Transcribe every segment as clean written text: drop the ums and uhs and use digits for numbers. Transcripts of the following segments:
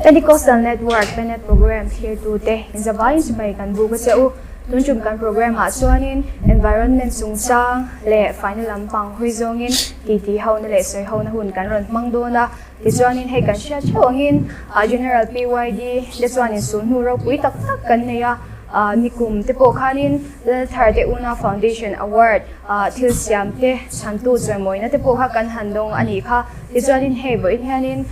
Pentecostal Network Penet Program thlirtute inzavaiin chibai kan buk a che u. Tun tum kan program ah chuanin environment chungchang leh faina lampang hawi zawngin titi hona leh sawi hona hun kan rawn hmang dawn a. Tichuanin hei kan hriat theuh angin General PYD te chuanin sulhnu ropui tak tak kan nei a, nikum te pawh khanin Lalthar te Una Foundation Award thil siam te chhantu chawimawina te pawh kha kan han dawng a nih kha. Tichuanin hei vawiin hianin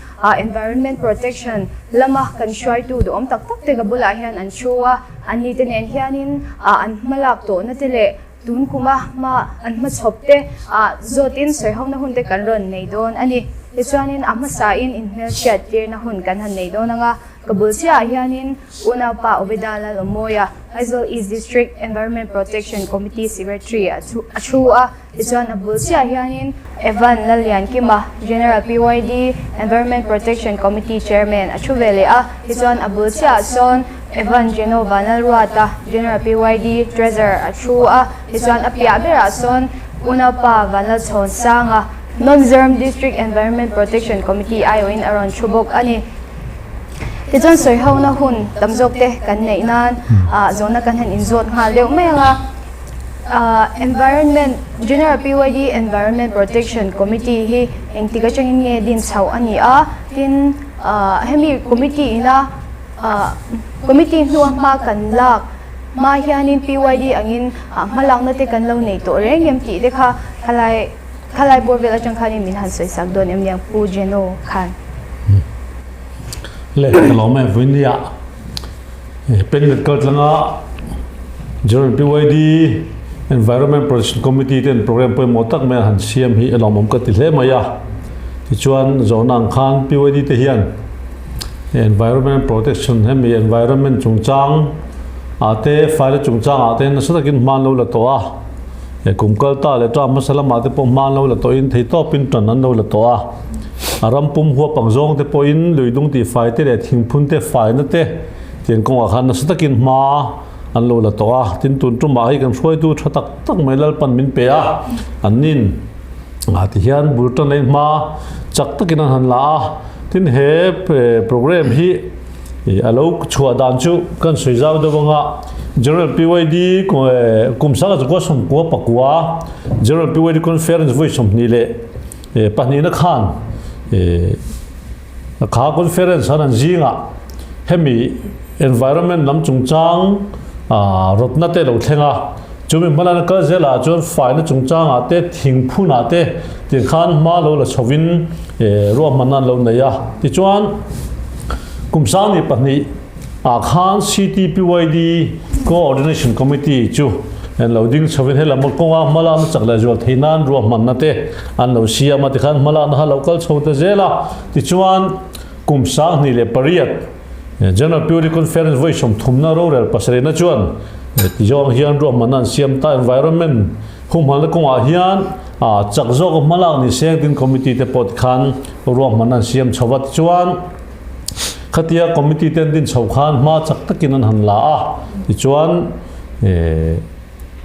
Environment Protection lama kan hruaitu duhawm tak tak te ka bulah hian an thu a, anni te nen hianin an hmalak tawhna te leh Tun kuma hma an hmachhawp te ah zawtin sawihawkna hun te kan rawn nei dawn a ni. Tichuanin a hmasain inhmelhriat tirna hun kan han nei dawn ang a, ka bul chiahah hianin unaupa Obeda Lalawmawia, Aizawl East District Environment Protection Committee Secretary a thu a, tichuan a bul chiahah hianin Evan Lalliankima, General PYD Environment Protection Committee Chairman a thu ve leh a, tichuan a bul chiahah sawn Evan Genova Lalruata, General PYD Treasurer a thu a, tichuan a piah berah sawn Unaupa Vanlalchhawn Sanga, North Mizoram District Environment Protection Committee aiawhin a rawn thu bawk a ni. Tichuan sawihona hun tam zawk te kan neih nan zawhna kan han inzawt nghal deuh mai ang a. Environment, General PYD Environment Protection Committee hi engtik atangin nge din chhoh a ni a, tin hemi committee ina Committee hnua hma kan lak hma hianin PYD angin hmalakna te kan lo nei tawh reng em tih te kha khalai khalai bawr vel atang khanin min han sawisak dawn em niang Pu Jeno khan. Le ka lawm e vawinia Pennet kal tlanga General PYD Environment Protection Committee ten program pawimawh tak mai an han siam hi a lawmawm ka ti hle mai a. Tichuan zawhna ang khan PYD te hian Environment protection hemi environment chungchang ah te fire chungchang ah te nasa takin hma an lo la tawh a, he kum kal ta leh term hmasa lamah te pawh hma an lo la tawh in thei tawp in tan an lo la tawh a, a ram pum huap ang zawng te pawh in lui dung tih fai te leh thingphun te faina te tiang kawngah khan nasa takin hma an lo la tawh a, tin tun tumah hi kan hruaitu tha tak tak mai Lalpan min pe a, an nin. Ah tihian bul tan ei hma chak takin an han la a, tin he program hi a lo chhuah dan chu kan sawi zau deuh anga General PYD kum sanga chukua sawmkua pakua General PYD Conference vawi 22 leh pahnihna khan kha conference han an zingah hemi environment lam chungchang rawtna te lo thleng a, chumi hmalana kal zelah chuan faina chungchangah te thingphunah te tih khan hma lo la chhovin ruahmanna an lo nei a. Tichuan kum sang ni pahnih ah khan CTPYD Coordination Committee chu an lo ding chhovin helam kawnga hmalakna chak leh zual theih nan ruahmanna te an lo siam a, tikhan hmalakna kha lo kal chho ta zel a. Tichuan kum 2008 General Purity Conference vawi 30na rorel pasarihna chuan tizawng hian ruahmanna an siam ta environment humhalna kawngah hian chak zawk a hmalak ni seng tin committee te pawh tikhan ruahmanna an siam chho va. Tichuan khatia committee te an din chho khan hma chak takin an han la a, tichuan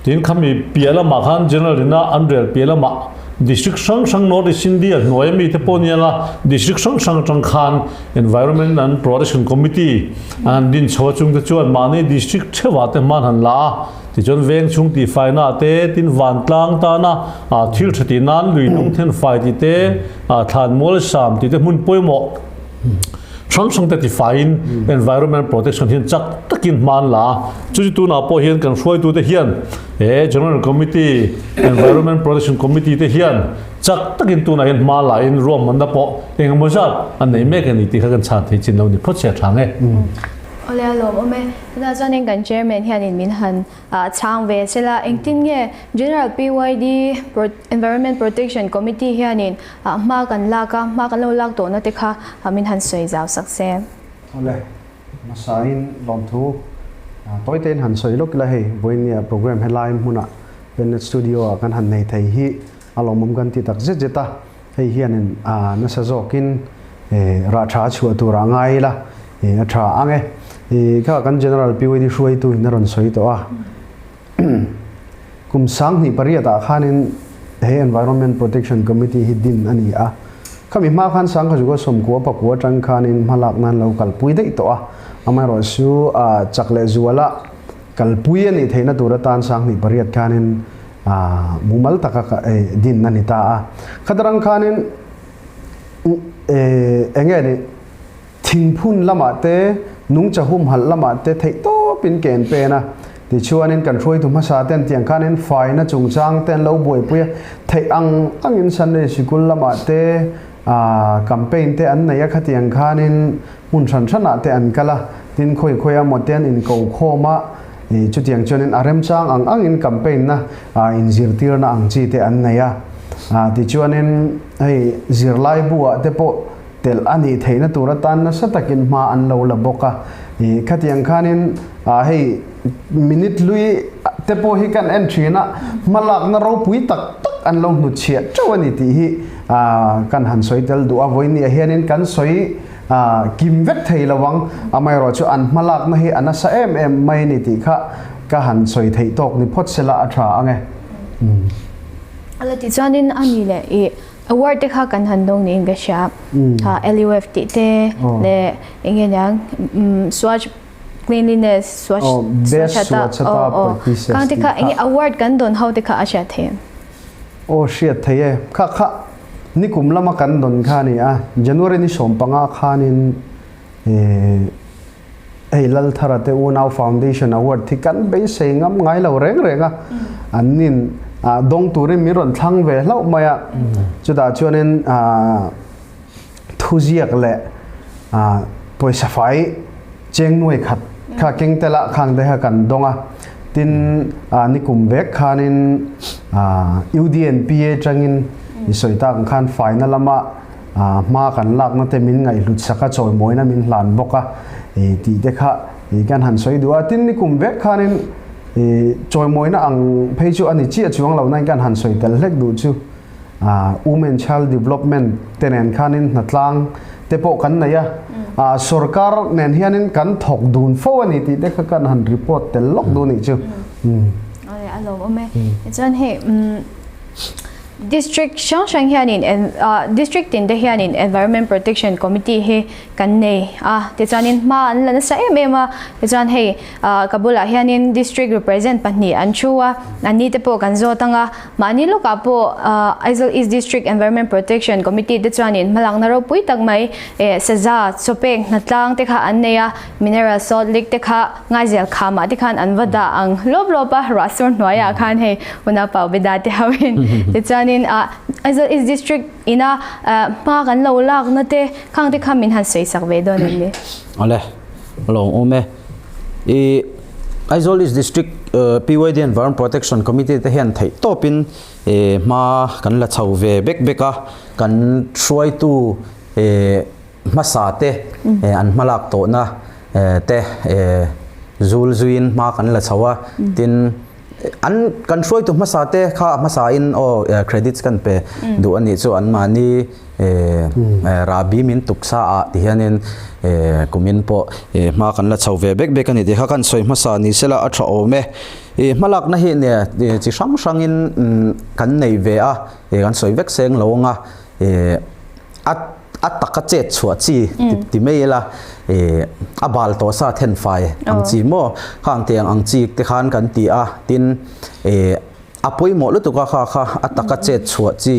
Tin, khami piah lamah khan General ina an rel piah lamah District hrang hrang North East India hnuai ami te pawh nia nga District hrang hrang atang khan Environment and Protection Committee an han din chho a chungte chuan mahni District theuhah te hman han la a, tichuan veng chhung tihfaina ah te, tin vantlang tana thil tha tih nan lui hnung then fai tih te, thlanmual sam tih te hmun pawimawh. Hrang hrang te tifaiin environment protection hian chak takin hma an la a, chu chu tunah pawh hian kan hruaitute hian he General Committee Environment Protection Committee te hian chak takin tunah hian hma la in ruahmanna pawh engemaw zat an nei mek a ni tih kha kan chhan thei chin lo ni phawt se a tha nge. Awle a lawmawm e. Tunah chuanin kan Chairman hianin min han chhang ve sela engtin nge General PYD Environment Protection Committee hianin hma kan lak a, hma kan lo lak tawhna te kha min han sawi zau sak se. Awle, hmasain lawmthu tawitein han sawi lawk ila hei vawinia program helai hmunah Pennet Studio ah kan han nei thei hi a lawmawm kan ti tak zet zet a, hei hianin nasa zawkin rah tha a chhuah turah ngai ila a tha ang e. Kha kan General PYD hruaitu in a rawn sawi tawh a. Kum 2008 ah khanin he Environment Protection Committee hi din a ni a. Khami hma khan Sangkhazuka sawmkua pakua atang khanin hmalak nan lo kalpui daih tawh a, amaherawhchu chak leh zuala kalpui a nih theihna tur atan 2008 khanin mumal taka din a ni ta a. Khatarang khanin eng nge ni thingphun lamah te, nungcha humhalh lamah te theih tawpin ke an pen a. Tichuanin kan hruaitu hmasa ten tiang khanin faina chungchang te an lo buaipui a, theih ang angin Sunday sikul lamah te campaign te an nei a, khatiang khanin hmun hran hranah te an kal a, tin khawi khawi a maw te an inko khawm a, chutiang chuanin a remchang ang angin campaign na inzirtirna ang chi te an nei a. Tichuanin hei zirlaibu ah te pawh Telh a nih theihna tur atan nasa takin hma an lo la bawk a. Ih, khatiang khanin hei minute lui te pawh hi kan en thin a, hmalakna ropui tak tak an lo hnutchhiah teuh a ni tih hi kan han sawi tel duh a. Vawinia hianin kan sawi kim vek thei lo ang, amaherawh chu an hmalakna hi a nasa em em mai a ni tih kha ka han sawi theih tawk ni phawt sela a tha ang e. A la ti chuanin a ni leh ih. Award te kha kan han dawng niin ka hria. Kha LUF tih te leh eng nge niang Swachh cleanliness Swachh Swachhata aw aw khang te kha eng nge award kan dawn ho te kha a hriat thei em? Aw hriat thei e. Kha kha nikum lama kan dawn kha a ni a, January ni 15 khanin Hei Lalthara te unau Foundation Award hi kan beisei ngam ngai lo reng reng a, an nin dawng turin min rawn thlang ve hlauh mai a, chutah chuanin thuziak leh pawisa fai cheng nuai khat kha keng tel ah khang te kha kan dawng a, tin nikum vek khanin UDNPA atangin i sawi tak ang khan faina lama Hma kan lakna te min ngaihhlut sak a, chawimawina min hlan bawk a tih te kha kan han sawi duh a. Tin, nikum vek khanin chawimawina ang phei chu a ni chiah chuang lo nain kan han sawi tel hlek duh chu Women Child Development te nen khanin hnatlang te pawh kan nei a, sorkar nen hianin kan thawk dun fo a ni tih te kha kan han report tel lawk duh nih chu. A lawmawm e. Tichuan hei District hrang hrang hianin District tin te hianin Environment Protection Committee hi kan nei a, tichuanin hma an la nasa em em a, tichuan hei ka bulah hianin District represent pahnih an thu a, an ni te pawh kan zawt ang a, mahni lawkah pawh Aizawl East District Environment Protection Committee te chuanin hmalakna ropui tak mai saza chawpek hnatlang te kha an nei a, Mineral salt lick te kha Ngaizel khamah te khan an va dah ang lawp lawp a, ruah sur hnuaiah khan hei una pau be da te hoin tichuanin ah Aizawl East District ina hma kan lo lakna te khang te kha min han sawi sak ve dawn em ni? Awle, a lawm awm e. I Aizawl East District PYD Environment Protection Committee te hian theih tawpin hma kan la chho ve bek bek a, kan hruaitu hmasa te an hmalak tawhna te zul zuiin hma kan la chho a, tin an kan hruaitu hmasa te kha a hmasa in aw credits kan pe duh a nih chu anmahni rahbi min tuksa ah ti hianin kumin pawh hma kan la chho ve bek bek a ni tih kha kan sawi hmasa ni sela a tha awm e. Hmalakna hi chi hrang hrangin kan nei ve a, kan sawi vek seng lo anga a a taka chet chhuah chi ti mai ila a bal tawh sa then fai ang chi maw khang tiang ang chi te khan kan ti a tin a pawimawh lutuk a kha kha a taka chet chhuah chi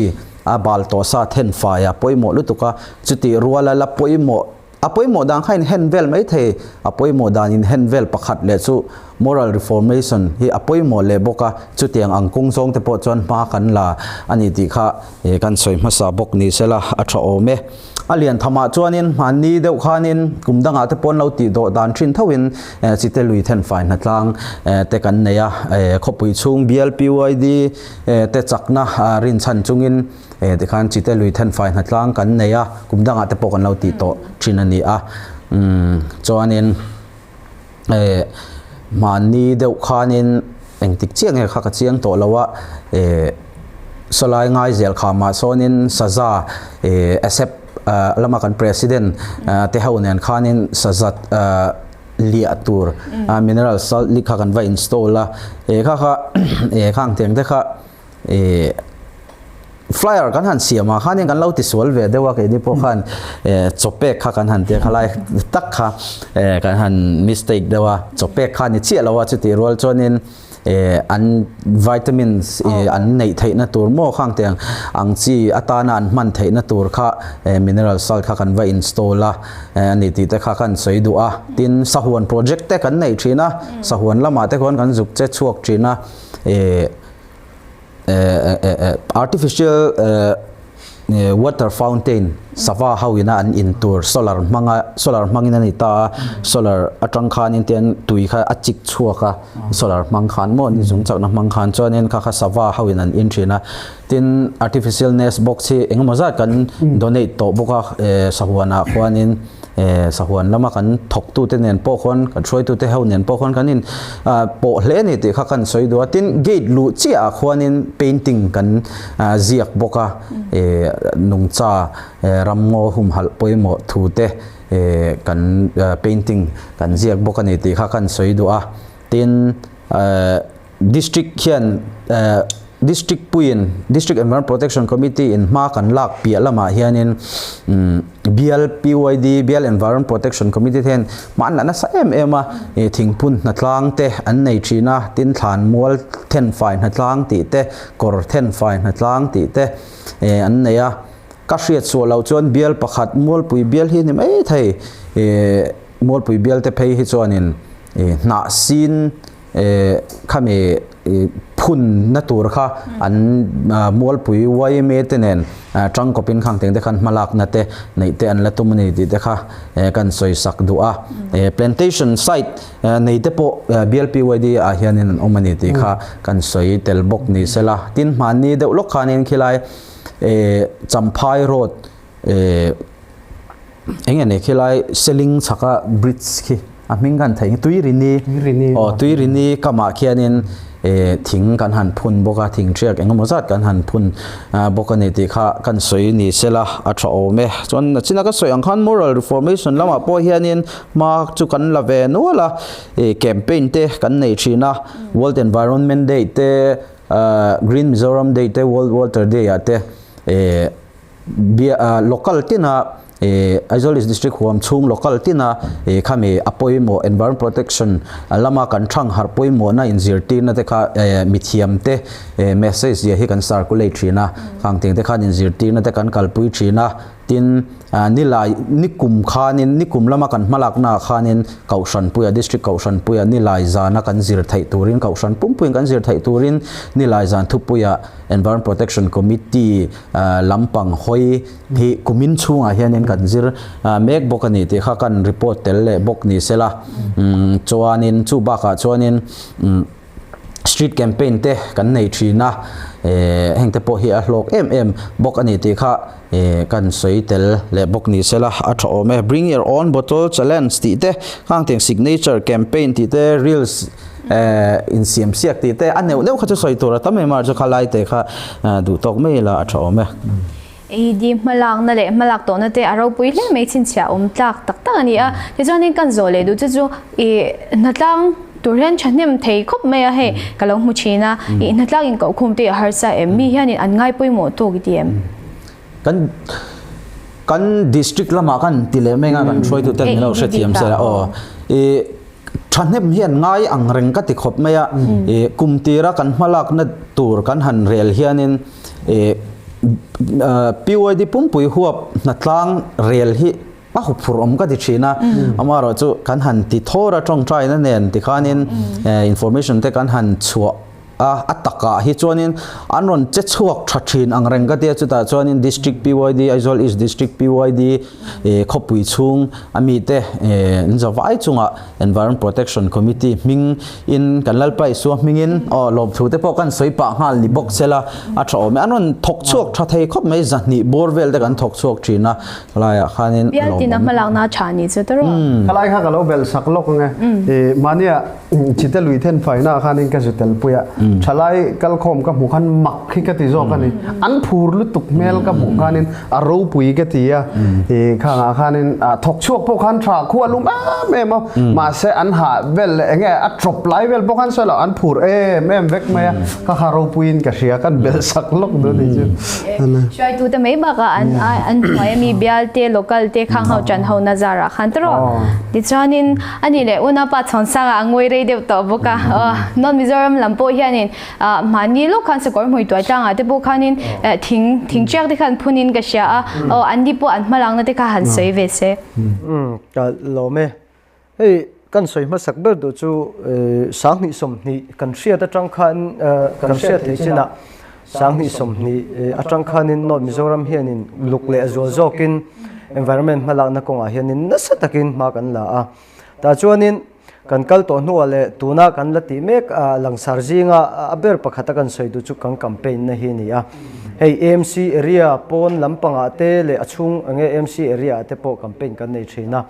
a bal tawh sa then fai a pawimawh lutuk a chuti ruala la pawimawh A pawimawh dan kha inhen vel mai thei. A pawimawh dan inhen vel pakhat leh chu moral reformation hi a pawimawh leh bawk a, chutiang ang kawng zawng te pawh chuan hma kan la a ni tih kha kan sawi hmasa bawk ni sela a tha awm e. A lian thamah chuanin hmanni deuh khanin kum dangah te pawh an lo tih dawh dan thin thoin chite lui thenfai hnatlang te kan nei a, khawpui chhung bial PYD te chakna rinchhan chungin Eh tikhan Chite lui thenfai hnatlang kan nei a, kum dangah te pawh kan lo tih tawh thin a ni a. Umm chuanin eh mahni deuh khanin engtik chiah nge kha ka chiang tawh lo a, eh sawlai Ngaizel khamah sawnin saza eh accept lama kan president te ho nen khanin saza liah tur mineral salt lick kha kan va install a, eh kha kha eh khang tiang te kha eh. Flyer kan han siam ah khanin kan lo tisual ve deuh a keini pawh khan chawpek kha kan han tia khalai tak kha kan han mistake deuh a chawpek kha ni chiah lo a chutih rual chuanin an vitamins an neih theihna tur maw khang tiang ang chi atana an hman theihna tur kha mineral salt kha kan va install a ani tih te kha kan sawi duh a tin sahuan project te kan nei thin a sahuan lamah te khuan kan zuk che chhuak thin a. Artificial water fountain sava ho ina an in tur solar hmanga solar hmangin a ni ta a solar atang khanin tian tui kha a chik chhuak a solar hmang khan maw ni zung chakna hmang khan chuanin kha kha sava ho in an in thin a tin artificial nest box hi engemaw zat kan donate tawh bawk a sahuanah khuanin. Sahuan lama kan thawktute nen pawh khawn, kan hruaitute ho nen pawh khawn kan in pawh hle a ni tih kha kan sawi duh a. Tin, gate luh chiah ah khuanin painting kan ziak bawk a, nungcha ramngaw humhalh pawimawh thu te kan painting kan ziak bawk a ni tih kha kan sawi duh a. Tin, District hian District puiin District Environment Protection Committee in hma kan lak piah lamah hianin bial PYD Bial Environment Protection Committee te hian hma an la nasa em em a, thingphun hnatlang te an nei thin a, tin thlan mual thenfai hnatlang tih te, kawr thenfai hnatlang tih te an nei a. Ka hriat suah loh chuan bial pakhat Mualpui bial hi a ni mai thei, Mualpui bial te phei hi chuanin hnah sin Khami phunna tur kha an Mualpui yma te nen tangkawpin khang teng te khan hmalakna te neih te an la tum a ni tih te kha kan sawi sak duh a. Plantation site nei te pawh BLPYD ah hianin an awm a ni tih kha kan sawi tel bawk ni sela. Tin hmanni deuh lawk khanin khilai Champhai road Eng nge ni khilai Seling chhaka bridge khi a hming kan theih Tuirini aw Tuirini kamah khianin thing kan han phun bawk a thing thiak engemaw zat kan han phun bawk a ni tih kha kan sawi ni sela a tha awm e chuan a china ka sawi ang khan moral reformation lamah pawh hianin hma chu kan la ve nual a campaign te kan nei thin a World Environment Day te Green Mizoram Day te World Water Day ah te Local tina Aizawl East District huam chhung local tina khami a pawimawh environment protection lama kan thang harh pawimawhna inzirtirna te kha mithiam te message zia hi kan circulate thin a, khang teng te khan inzirtirna te kan kalpui thin a, tin nilai nikum khanin nikum lama kan hmalakna ah khanin Kohhranpuia District Kohhranpuia nilai zana kan zir theih turin Kohhran pumpuiin kan zir theih turin nilai zan thupuia Environment Protection Committee lampang hawi hi kumin chhungah hianin kan zir mek bawk a ni tih kha kan report tel leh bawk ni sela. Chuanin chu bakah chuanin street campaign te kan nei thin a, heng te pawh hi a hlawk em em bawk a ni tih kha kan sawi tel leh bawk ni sela a tha awm e. Bring your own bottle challenge tih te, khang tiang signature campaign tih te, reels Insiam siak tih te a neuh neuh kha chu sawi tur a tam em a, chu kha lai te kha duh tawk mai ila a tha awm e. AED hmalakna leh hmalak tawhna te a ropui hle mai chhinchhiah awm tlak tak tak a ni a, tichuanin kan zawh leh duh chu chu i hnatlang tur hian thahnem thei khawp mai a hei ka lo hmu thin a, i hnatlang inkohkhum te a harsa em mi hianin an ngai pawimawh tawk i ti em? Kan kan district lamah kan ti leh mai anga kan hruaitu ten min lo hrethiam se la aw i Thahnem hian ngai ang reng ka ti khawp mai a, i kum tira kan hmalakna tur kan han rel hianin i PYD pumpui huap hnatlang rel hi a huphurh awm ka ti thin a, amaherawh chu kan han ti thawr a tawngtaina nen tikhanin information te kan han chhuah a, a takah hi chuanin an rawn che chhuak tha thin ang reng ka tia chutah chuanin District PYD Aizawl East District PYD eh khawpui chhung a mite eh an zavai chungah Environment Protection Committee hming in kan Lalpa Isua hmingin aw lawmthu te pawh kan sawi pah nghal ni bawk sela a tha awm e an rawn thawk chhuak tha thei khawp mai zahnih bawr vel te kan thawk chhuak thin a khalaiah khanin Bial tina hmalakna tha ni chu tawrh. Khalai kha ka lo belh sak lawk ang e. Mahnia. Chite lui then faina ah khanin ka zu tel pui a, thalai kalkhawm ka hmuh khan mak hi ka ti zawk a ni. An phur lutuk hmel ka hmuh khanin a ropui ka ti a, i khangah khanin thawk chhuak pawh khan tha khu a lum em em a, mahse an hah vel leh enge a tawp lai vel pawh khan sawi loh an phur em em vek mai a, ka kha ropuiin ka hria kan belh sak lawk duh a nih chu. Hruaitute mai bakah an an hnuai ami bialte local te khang ho ṭan ho na zarah khan tawrh a. Tichuanin ani leh unaupa chhawn sangah a ngawi rei deuh tawh bawk a. North Mizoram lam pawh hianin mahni lawk khan sakawr hmui tuai tlangah te pawh khanin thing thing ṭiak te khan phunin ka hria a. Aw anni pawh an hmalakna te kha han sawi ve se. Ka lawm e. Hei kan sawi hmasak ber duh chu 2020 kan hriat atang khan kan hriat theih chinah 2020 atang khanin North Mizoram hianin luk leh zual zawkin environment hmalakna kawngah hianin nasa takin hma kan la a. Tah chuanin kan kal tawh hnuah leh tuna kan la tih mek langsar zinga a ber pakhata kan sawi duh chu kan campaign na hi a ni a. Hei AMC area pawn lampangah te leh a chhung enge AMC area ah te pawh campaign kan nei thin a.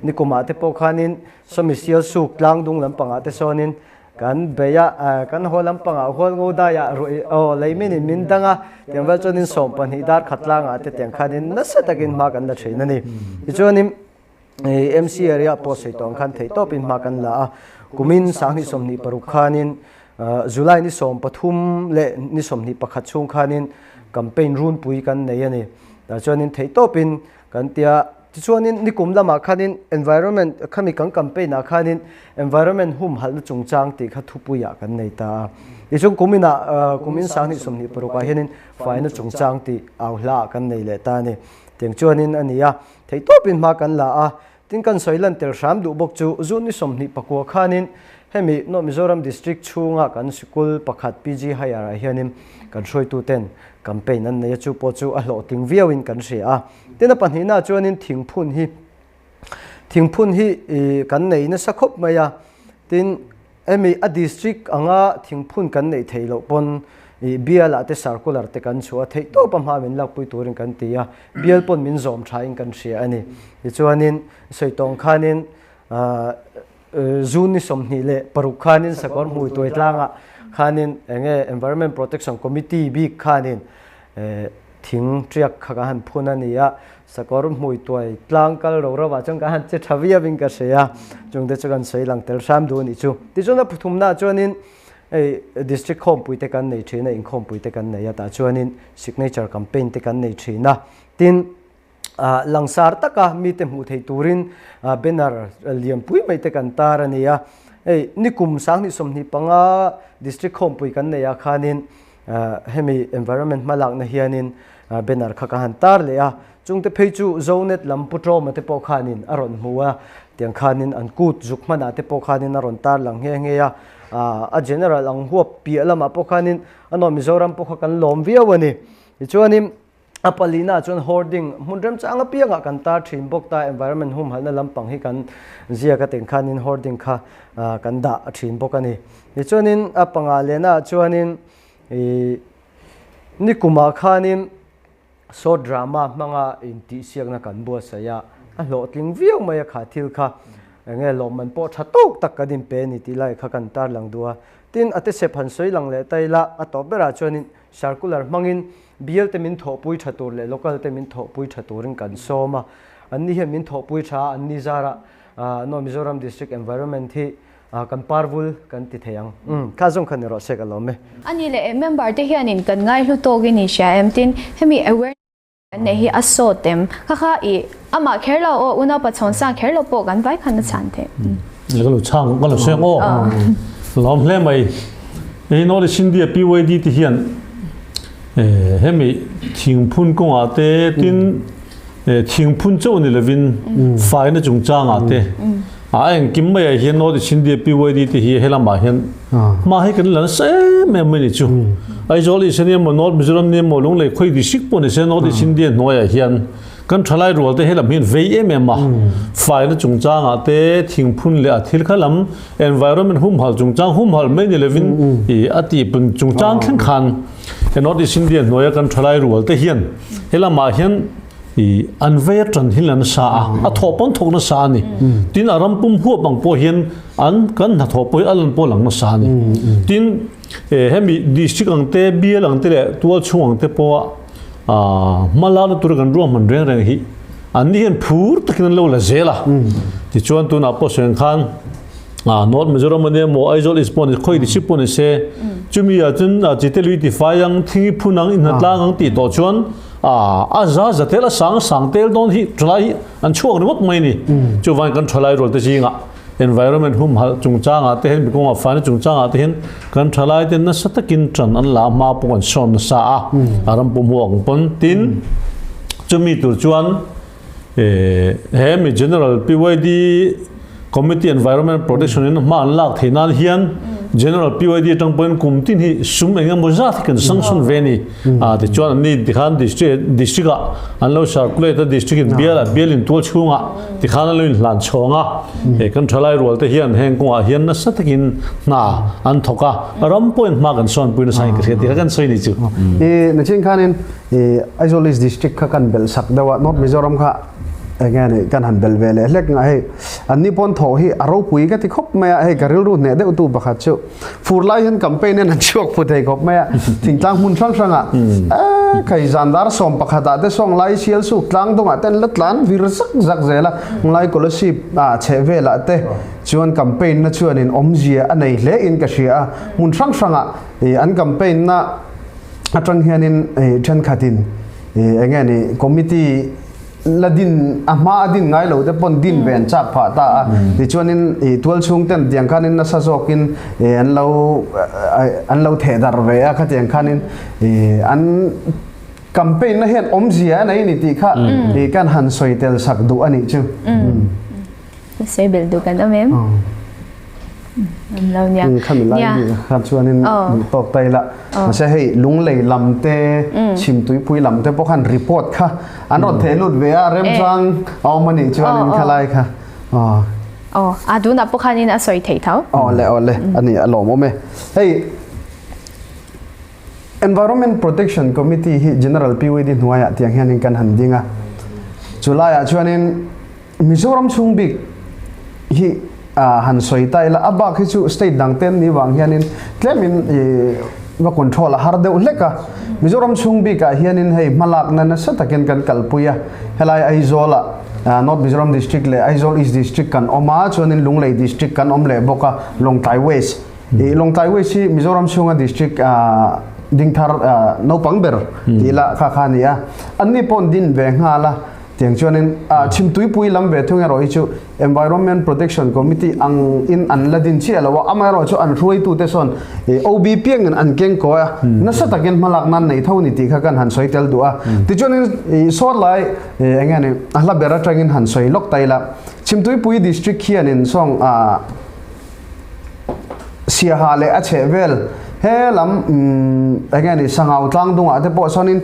Nikumah te pawh khanin sawmi sial suk tlang dung lampangah te sawnin kan bei a, kan haw lampangah hual ngo daiah ruih aw leiminin min dang a, tiang vel chuanin 12 dar khat tlangah te tiang khanin nasa takin hma kan la thin a ni. Tichuanin MC area pawh sawi tawh ang khan theihtawpin hma kan la a, kumin 2026 khanin July ni 13 leh ni 21 chhung khanin campaign runpui kan nei a ni. Tah chuanin theihtawpin kan tia. Tichuanin nikum lamah khanin environment khami kan campaign ah khanin environment humhalhna chungchang tih kha thupuiah kan nei ta a. Tichuan kuminah kumin 2026 ah hianin faina chungchang tih au hla ah kan nei leh ta a ni. Tiang chuanin a ni a, theihtawpin hma kan la a. Tin kan sawi lan tel hram duh bawk chu June ni 29 khanin hemi North Mizoram District chhunga kan sikul pakhat PG Higher ah hianin kan hruaituten campaign an nei a, chu pawh chu a hlawhtling viauin kan hria a. Tin a pahnihna chuanin thingphun hi thingphun hi kan nei nasa khawp mai a, tin hemi a district anga thingphun kan neih theih loh pawn ih bialah te circular te kan chhuah a, theih tawp a hma min lakpui turin kan ti a, bial pawn min zawm thain kan hria a ni. Tichuanin sawi tawng khanin ah June ni 26 khanin Sakawr hmui tuai tlangah khanin enge Environment Protection Committee bik khanin thing tiak kha ka han phun a ni a, Sakawr hmui tuai tlang kal ro ro ah chuan ka han che tha viau in ka hria a, chungte chu kan sawi lang tel hram duh a nih chu. Tichuan a phuthumna ah chuanin hei District khawmpui te kan nei thin a, inkhawmpui te kan nei a, tah chuanin signature campaign te kan nei thin a, tin Langsar taka mite hmuh theih turin banner lianpui mai te kan tar a ni a. Hei nikum 2025 District khawmpui kan neih ah khanin hemi environment hmalakna hianin banner kha ka han tar leh a. Chungte phei chu Zonet lam Pu Tawma te pawh khanin a rawn hmu a, tiang khanin an kut zuk hmanah te pawh khanin a rawn tar lang nghe nghe a. A general ang huap piah lamah pawh khanin a nuam Mizoram pawh kha kan lawm viau a ni. Tichuanin A palina chuan hoarding hmun remchang apiangah kan tar thin bawk ta, environment humhalhna lampang hi kan ziak a teng khanin hoarding kha kan dah a thin bawk a ni. Tichuanin a panga lehnaah chuanin ih nikumah khanin short drama hmanga intihsiakna kan buatsaih a, a hlawhtling viau mai a kha thil kha eng nge lawmman pawh tha tawk tak kan inpe a ni tih lai kha kan tarlang duh a. Tin, a tesep han sawi lang leh ta ila a tawp berah chuanin Circular hmangin bial te min thawhpui tha tur leh local te min thawhpui tha turin kan sawm a, anni hian min thawhpui tha a, anni zarah North Mizoram District Environment hi kan parvul kan ti thei ang. Umm, kha zawng kha ni rawh se ka lawm e. A ni leh member te hianin kan ngaihlu tawkin in hria em tin hemi awareness Kan neih hi a sawt em? Kha kha i amah kher lo aw, unau pachhawn sang kher lo pawh kan vai khan a chhan theih. Ka lo chhang, ka lo sawi ang aw. Lawm hle mai. Hei North East India PYD te hian hemi thingphun kawngah te tin thingphun chauh ni lovin faina chungchangah te a engkim maiah hian North East India PYD te hi helamah hian Hma hi kan la nasa em em mai ni chu. Aizawl East ania maw North Mizoram nia maw Lunglei khawi district pawh ni se North East India hnuaiah hian kan thalai rual te helam hian vei em em a. Faina chungchangah te thingphun leh a thil kha lam environment humhal chungchang humhal mai ni lovin i a tihpun chungchang thleng khan North East India hnuaia kan thalai rual te hian helamah hian. I an vei a ṭan hi la nasa a, a thawh pawn thawk nasa a ni. Tin, a ram pum huap ang pawh hian an kan hnathawh pawh hi a lan pawh lang nasa a ni. Tin, hemi district ang te, bial ang te leh tual chhung ang te pawha hma lak na tura kan ruahman reng reng hi an ni hian phur takin an lo la zel a. Tichuan tunah pawh sawi ang khan North Mizoram a nia maw, Aizawl East pawh ni, khawi district pawh ni se, chumi ah chuan Chite lui tifai ang, Thingi phun ang, Inhnatlang ang tih tawh chuan A za za tel a sang sang tel dawn hi thalai hi an chhuak ringawt mai a ni. Chuvangin kan thalai rual te zingah environment humhalh chungchangah te hian mikawngah faina chungchangah te hian kan thalai te nasa takin tan an la hma pawh kan sawn nasa a, a ram pum huak ang pawn. Tin, chumi tur chuan he mi General PYD Committee Environment Protection in hma an lak theih nan hian General PYD atang pawhin kum tin hi sum eng emaw zat hi kan sanction ve a ni. A tichuan an ni tikhan district district ah an lo circulate a district in bial ah bial in tual chhungah tikhan an lo in hlan chhawng a. He kan thalai rual te hian heng kawngah hian nasa takin hna an thawk a, ram pawhin hma kan sawnpui nasa in ka hria tih kha kan sawi ni chu. I nachin khanin i Aizawl East District kha kan belh sak deuh a, North Mizoram kha eng nge ni kan han belh ve leh hlek nga hei an ni pawn thawh hi a ropui ka ti khawp mai a, hei ka rilru hneh deuh tu pakhat chu fur lai hian campaign hian an chhuak pu thei khawp mai a, thingtlang hmun hrang hrang ah eh khai zan dar sawm pakhat ah te sawng lai sial suk tlang dawng ah te an la tlan vir zak zak zel a, nglai Kolasib ah chheh vel ah te chuan campaign na chuan in awmzia a nei hle in ka hria a, hmun hrang hrang ah an campaign na atang hianin thenkhatin eng nge ni committee la din a hma a din ngai lo te pawn din ve an chak phah ta a tichuanin tual chhung ten tiang khanin nasa zawkin an lo an lo theh darh ve a khatiang khanin an campaign na hian awmzia a nei ni tih kha kan han sawi tel sak duh a nih chu. Sawi belh duh kan awm em? Awm lo nia. Khami lai mi kha chuanin tawk tai la. Mahse hei lunglei lam te, chhimtuipui lam te pawh khan report kha an rawn theh lut ve a, remchang a awm a nih chuanin khalai kha. Aw, a tunah pawh khanin a sawi theih tho. Aw le, aw le, a ni a lawmawm e. Hei Environment Protection Committee hi General PYD hnuaiah tiang hianin kan han ding a. Chulaiah chuanin Mizoram chhung bik hi han sawi ta ila, a bak hi chu state dang te an nih vang hianin tlemin va control a har deuh hlek a. Mizoram chhung bikah hianin hei hmalakna nasa takin kan kalpui a, helai Aizawlah North Mizoram District leh Aizawl East District kan awm a, chuanin Lunglei District kan awm leh bawk a, Lawngtlai West. Lawngtlai West hi Mizoram chhunga district dingthar naupang ber tih ila kha kha a ni a, anni pawh an din ve nghal a. Tiang chuanin chhimtuipui lam ve thung erawh hi chu Environment Protection Committee ang in an la din chiah lo a, amaherawh chu an hruaitute sawn OB piangin an keng kawi a, nasa takin hmalak nan nei tho ni tih kha kan han sawi tel duh a. Tichuanin sawt lai eng nge ni a hla ber atangin han sawi lawk ta ila, Chhimtuipui District hianin sawng Siaha leh a chheh vel he lam eng nge ni Sangau tlang dungah te pawh sawnin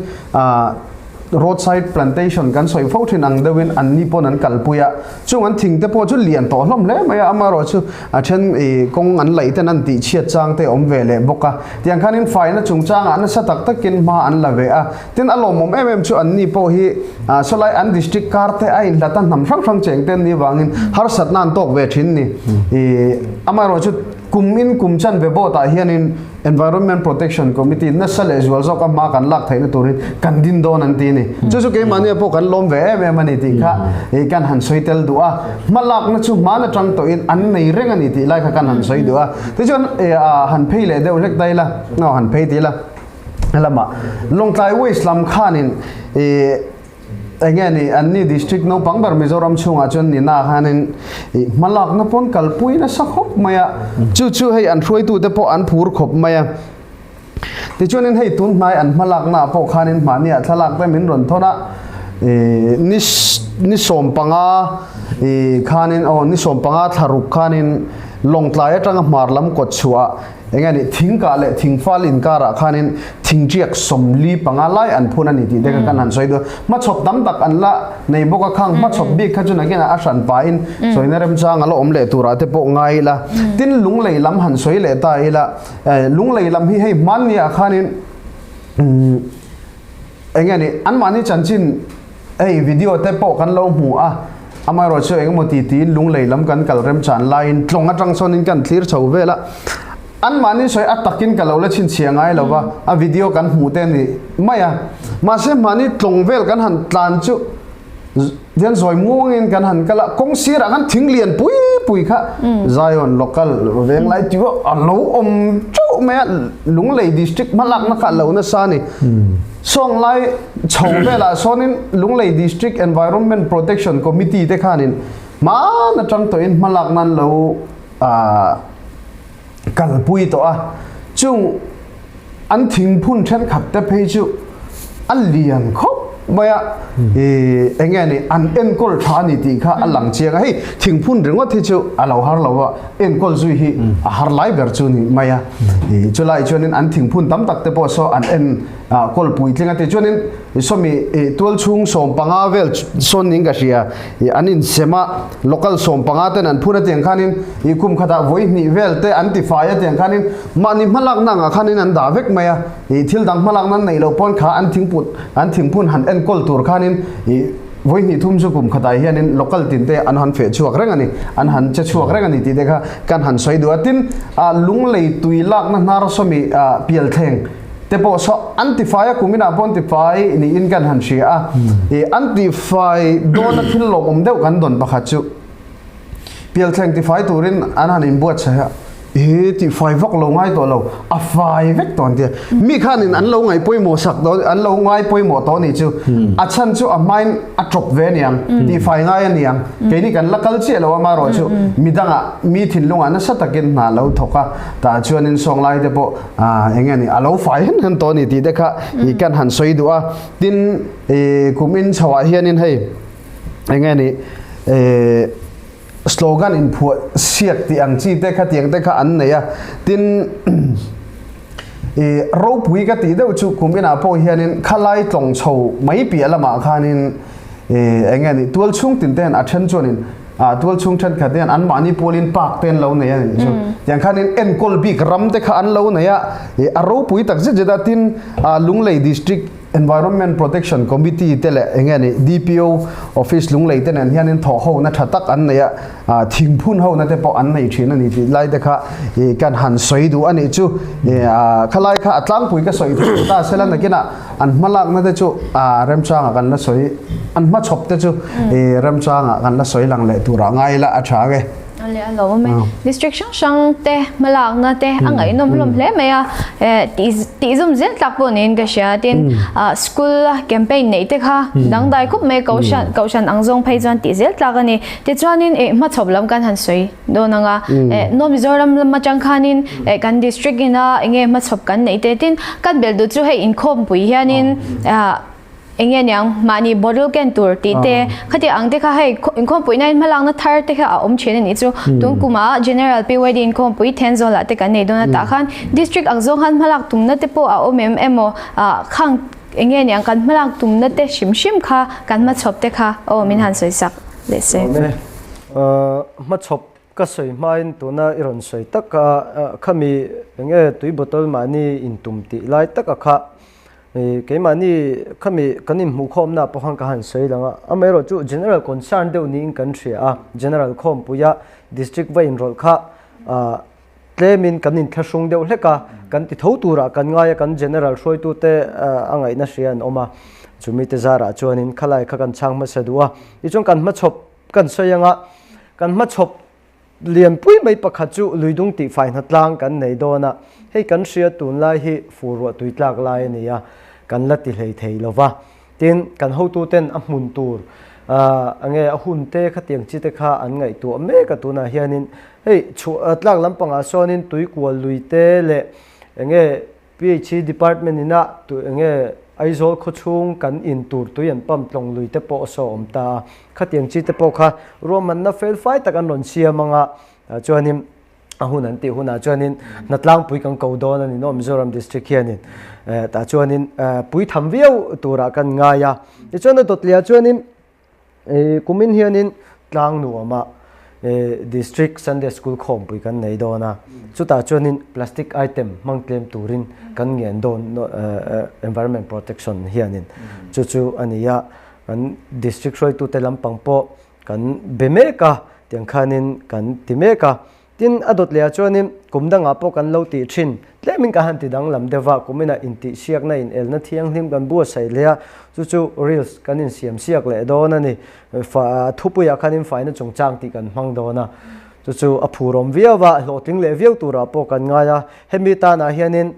Roadside plantation kan sawi fo thin ang deuhin an ni pawn an kalpui a, chung an thing te pawh chu lian tawh hlawm hle mai a, amaherawh chu a then ih kawng an laih ten an tih chhiat chang te awm ve leh bawk a, tiang khanin faina chungchangah nasa tak takin hma an la ve a, tin a lawmawm em em chu an ni pawh hi ah sawlai an district kar te a inhlat a hnam hrang hrang cheng te an nih vangin harsatna an tawk ve thin ni ih amaherawh chu kum in kum chanve board ah hianin Environment Protection Committee nasa leh zual zawk a hma kan lak theihna turin kan din dawn an ti a ni. Chu chu keimahnia pawh kan lawm ve em em a ni tih kha ih kan han sawi tel duh a. Hma lakna chu hman atang tawhin an nei reng a ni tih lai kha kan han sawi duh a. Tichuan ih ah han phei leh deuh hlek daih la, aw han phei tih la lamah Lawngtlai Waste lam khanin ih Eng nge ni, an ni district naupang ber Mizoram chhungah chuan nina khanin ih hmalakna pawn kalpui nasa khawp mai a, chu chu hei an hruaitute pawh an phur khawp mai a. Tichuanin hei tun hnai an hmalaknaah pawh khanin mahniah thlalak te min rawn thawn a, ih ni ni 15 ih khanin aw ni 15 thlaruk khanin Lawngtlai atanga hmar lam kawt chhuah Eng nge ni, thingkah leh thingfal inkarah khanin thingṭiak 45 lai an phun a ni tih te kha kan han sawi duh a. Hmachhawp tam tak an la nei bawk a, khang hmachhawp bik kha chu nakinah a hran pahin sawina remchang a la awm leh turah te pawh ngai ila. Tin, lunglei lam han sawi leh ta ila, lunglei lam hi hei hmanniah khanin eng nge ni, anmahni chanchin. Hei video te pawh kan lo hmu a, amaherawhchu chu engemaw ti tiin lunglei lam kan kal remchan laiin tlawng atang sawnin kan thlir chho vel a, anmahni sawi a takin ka lo la chhinchhiah ngai lo va, a video kan hmuh te a ni mai a. Mahse mahni tlawng vel kan han tlan chu hian zawi muangin kan han kal a, kawng sirah khan thing lian pui pui kha Zion local venglai tih pawh a lo awm teuh mai a, Lunglei district hmalakna kha a lo nasa a ni. Sawnglai chho velah sawnin Lunglei District Environment Protection Committee te khanin hman atang tawhin hmalak nan lo kalpui tawh a, chung an thingphun thenkhat te phei chu a lian khawp mai a, eng nge ni an enkawl tha a ni tih kha a lang chiang a, hei thingphun ringawt hi chu a lo har lo a, enkawl zui hi a har lai ber chu ni mai a, chulai chuanin an thingphun tam tak te pawh saw an en kawl puitling a ti chuanin sawmi tualchhung 15 vel sawn niin ka hria an insem a local 15 ten an phun a tiang khanin i kum khatah vawi hnih vel te an tifai a tiang khanin mahni hmalakna angah khanin an dah vek mai a i thil dang hmalakna an neih loh pawn kha an thingput an thingphun han enkawl tur khanin i vawi hnih thum chu kum khatah hianin local tin te an han feh chhuak reng a ni an han che chhuak reng a ni tih te kha kan han sawi duh a tin lunglei tui lakna hnar sawmi pialthleng te pawh saw an tifai a kum inah pawh an tifai niin kan han hria a i an tifai dawna thil lawmawm deuh kan dawn pakhat chu pialthleng tifai turin an han inbuatsaih a he tifai vak lo ngai tawh lo a fai vek tawh an tia mi khanin an lo ngaih pawimawh sak dawn an lo ngai pawimawh tawh nih chu a chhan chu a hmain a tawp ve aniang tifai ngai aniang keini kan la kal chiah lo amaherawhchu midangah mi thinlungah nasa takin hna lo thawk a tah chuanin sawnglai te pawh Ah, eng nge ni a lo fai hen hen tawh a ni tih te kha i kan han sawi duh a. Tin, i kum in chho ah hianin hei eng nge ni eh slogan inphuah siak tih ang chi te kha tiang te kha an nei a. Tin, i ropui ka tih deuh chu kum inah pawh hianin khalai tlawng chho mai piah lamah khanin eh eng nge ni tual chhung tin te hian a then chuanin Ah, tualchhung thenkhat hian anmahni pualin park te an lo nei a nih chu. Tiang khanin enkawl bik ram te kha an lo nei a, ih a ropui tak zet zet a, tin ah Lunglei District Environment Protection Committee te leh eng nge ni DPO Office Lunglei te nen hianin thawh hona tha tak an nei a, ah thingphun hona te pawh an nei thin a ni tih lai te kha ih kan han sawi duh a nih chu. Ih ah khalai kha a tlangpui ka sawi theih ta sela nakinah An hmalakna te chu remchangah kan la sawi, an hmachhawp te chu remchangah kan la sawi lang leh turah ngai ila a tha ang e. Ale a lo awm e. District hrang hrang te hmalakna te a ngaihnawm hlawm hle mai a, tih zawm zel tlak pawh niin ka hria. Tin, school a campaign neih te kha dangdai khawp mai kohhran kohhran ang zawng phei chuan tih zel tlak a ni. Tichuanin hmachhawp lam kan han sawi. Dawn anga North Mizoram lam atang khanin kan district ina enge hmachhawp kan neih te tin kan belh duh chu hei inkhawmpui hianin enge niang mahni bottle ken tur tih te khati ang te kha hei inkhawmpui na in hmalakna thar te kha a awm thin a nih chu tun kuma General PYD inkhawmpui Thenzawl ah te kan nei dawn a tah khan district ang zawng khan hmalak tumna te pawh a awm em emaw khang enge niang kan hmalak tumna te hrim hrim kha kan hmachhawp te kha aw min han sawi sak leh se. Hmachhawp ka sawi hmain tuna i rawn sawi tak a, khami enge tui bottle mahni intum tih lai taka kha keimahni khami kan inhmuhkhawmna pawh khan ka han sawi lang a, amaherawhchu general concern deuh niin kan hria a, general khawmpuia district va inrawlh kha tlemin kan inthlahrung deuh hlek a, kan ti tho turah kan ngai a, kan general hruaitute a ngaihna hria an awm a, chumite zarah chuanin khalai kha kan chhang hmasa duh a, tichuan kan hmachhawp Kan sawi anga kan hmachhawp lianpui mai pakhat chu luidung tihfai hnatlang kan nei dawn a, hei kan hria tunlai hi fur ruah tui tlak lai a ni a, kan la ti hlei thei lo va. Tin, kan hotuten a hmun tur enge a hun te khatiang chi te kha an ngaihtuah mek a tunah hianin hei chhuah tlak lampangah sawnin tuikual lui te leh enge PHE Department in a tu enge Aizawl khawchhung kan in tur tui an pump tlawng lui te pawh a saw awm ta a, khatiang chi te pawh kha ruahmanna fel fai tak an rawn siam ang a, chuanin a hun an tih hunah chuanin hnatlangpui kan ko dawn a ni North Mizoram District hianin tah chuanin pui tham viau turah kan ngai a, tichuan a dawtliah chuanin Kumin hianin tlang nuamah District Sunday School khawmpui kan nei dawn a, chutah chuanin plastic item hmang tlem turin kan ngen dawn Environment Protection hianin chu chu a ni a. Kan District hruaitute lampang pawh kan be mek a, tiang khanin kan ti mek a. Tin, a dawt lehah chuanin kum dangah pawh kan lo tih thin. Tlemin ka han ti danglam deuh a, kuminah intihsiakna inelna thianghlim kan buatsaih leh a, chu chu reels kan insiamsiak leh dawn a ni. Thupuiah khanin faina chungchang tih kan hmang dawn a, chu chu a phurawm viau a, hlawhtling leh viau turah pawh kan ngai a. Hemi tanah hianin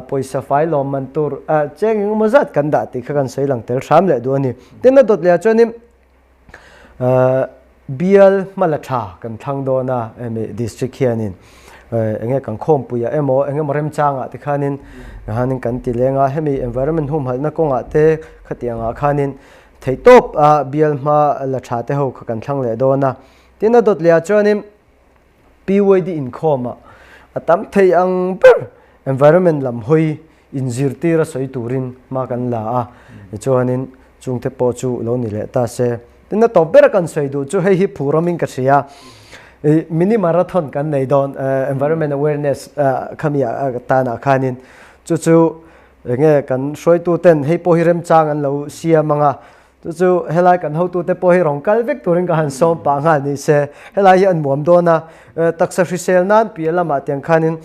pawisa fai lawm man tur cheng engemaw zat kan dah tih kha kan sawi lang tel hram leh duh a ni. Tin, a dawt lehah chuanin Bial hmala tha kan thlang dawn a hemi district hianin enge kan khawmpuiah emaw engemaw remchangah te khanin khanin kan ti leng a, hemi environment humhalhna kawngah te khatiangah khanin theihtawp a bial hma la tha te ho kha kan thlang leh dawn a. Tin a dawt lehah chuanin PYD inkhawmah a tam thei ang ber environment lam hawi inzirtir a sawi turin hma kan la a, tichuanin chungte pawh chu lo ni leh ta se. Tin a tawp bera kan sawi duh chu hei hi phu ramin ka hria, i mini marathon kan nei dawn environment awareness khami tanah khanin chu chu enge kan hruaituten hei pawh hi remchang an lo siam ang a, Chu chu helai kan hotute pawh hi rawn kal vek turin ka han sawm pah nghal ni se, helai hi an muam dawn a, taksa hrisel nan piah lamah tiang khanin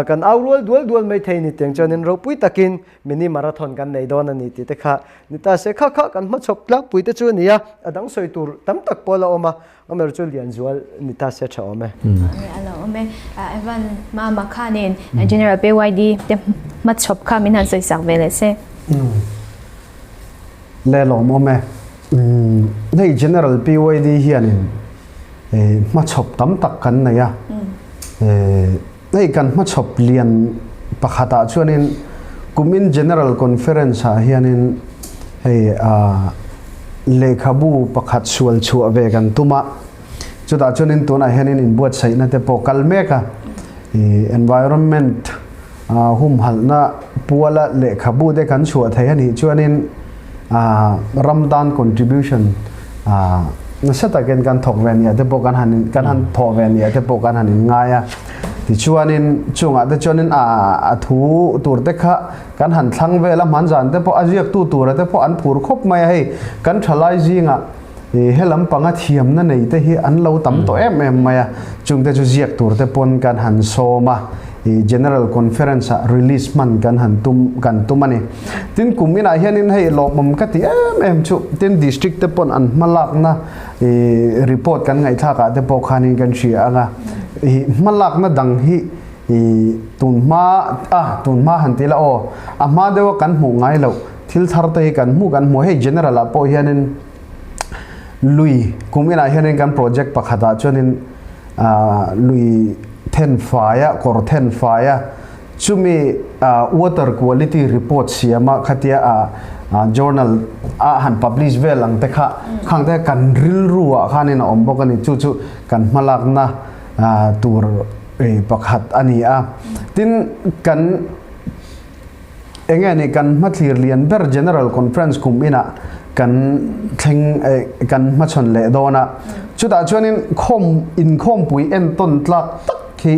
kan au rual dual dual mai thei ni tiang chuanin ropui takin mini marathon kan nei dawn a ni tih te kha ni ta se, kha kha kan hmachhawp tlangpui te chu a ni a, a dang sawi tur tam tak pawh la awm a, Amer chu Lianzual ni ta se tha awm e. A lo awm e. Evan Mama khanin General PYD te hmachhawp kha min han sawi sak ve leh se. Le lawm awm e. Hei General PYD hianin hmachhawp tam tak kan nei a. Hei kan hmachhawp lian pakhatah chuanin kumin General Conference ah hianin hei lehkhabu pakhat sual chhuah ve kan tum a. Chutah chuanin tunah hianin inbuatsaihna te pawh kal mek a. Environment humhalhna puala lehkhabu te kan chhuah thei a nih chuanin ram tan contribution nasa takin kan thawk ve nia te pawh kan han kan han thawh ve nia te pawh kan han in ngai a. Tichuanin chungah te chuanin a thu tur te kha kan han thlang vel a, hman zan te pawh a ziaktu tura te pawh an phur khawp mai a, hei kan thalai zingah he lampanga thiamna nei te hi an lo tam tawh em em mai a, chungte chu ziak tur te pawn kan han sawm a, General Conference ah release hman kan han tum kan tum a ni. Tin kum inah hianin hei lawmawm ka ti em em chu tin District te pawn an hmalakna report kan ngaihthlak ah te pawh khanin kan hria ang a, hmalakna dang hi tun hma a tun hma han ti la aw a hma deuh a kan hmuh ngai loh thil thar te hi kan hmuh kan hmu hei General ah pawh hianin Lui kum inah hianin kan project pakhatah chuanin lui then faia, kawr then faia chumi water quality report siama khatia journal a han publish vel ang te kha khang te kan rilru ah khanin a awm bawk a ni. Chu chu kan hmalakna tur pakhat a ni a. Tin kan Enge ni kan hmathlir lian ber General Conference kum inah kan thleng kan hmachhawn leh dawn a, chutah chuanin khawm inkhawmpui entawn tlak tak hi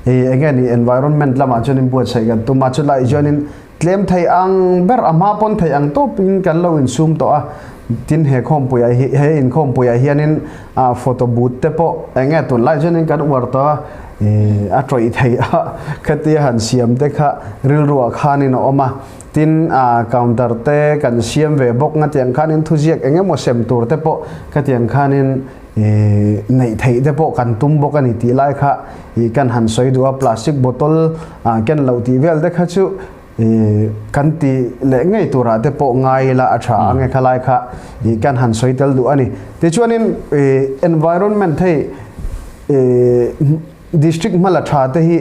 enge ni environment lamah chuanin buatsaih kan tum a, chulai chuanin tlem thei ang ber a hma pawn thei ang tawpin kan lo insum tawh a, tin he khawmpuiah hi he inkhawmpuiah hianin photo booth te pawh enge tunlai chuanin kan uar tawh a. A tawih theih a, khatia han siam te kha rilruah khanin a awm a, tin counter te kan siam ve bawk nga tiang khanin thuziak eng emaw sem tur te pawh khatiang khanin neih theih te pawh kan tum bawk a ni tih lai kha kan han sawi duh a, plastic bottle ken loh tih vel te kha chu kan ti leh ngei turah te pawh ngai ila a tha ang e khalai kha kan han sawi tel duh a ni. Tichuanin environment hei District hmala tha te hi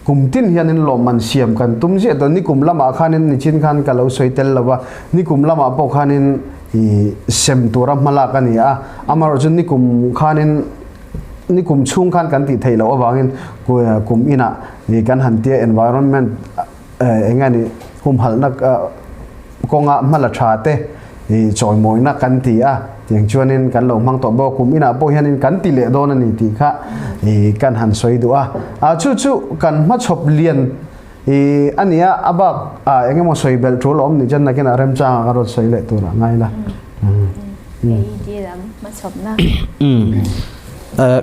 kum tin hianin lawmman siam kan tum ziah dawn. Nikum lamah khanin nichin khan ka lo sawi tel lo va, nikum lamah pawh khanin sem tura hmalak a ni a, amaherawhchu nikum khanin nikum chhung khan kan tih theih loh avangin kum inah kan han tia environment eng nge ni humhalhna kawnga hmala tha te chawimawina kan ti a, tiang chuanin kan lo hmang tawh bawk a, kum inah pawh hianin kan ti leh dawn a ni tih kha kan han sawi duh a, chu chu kan hmachhawp lian a ni a, a bak eng emaw sawi belh tul a awm ni chuan nakinah remchangah ka rawn sawi leh turah ngai la. AED lam hmachhawpna.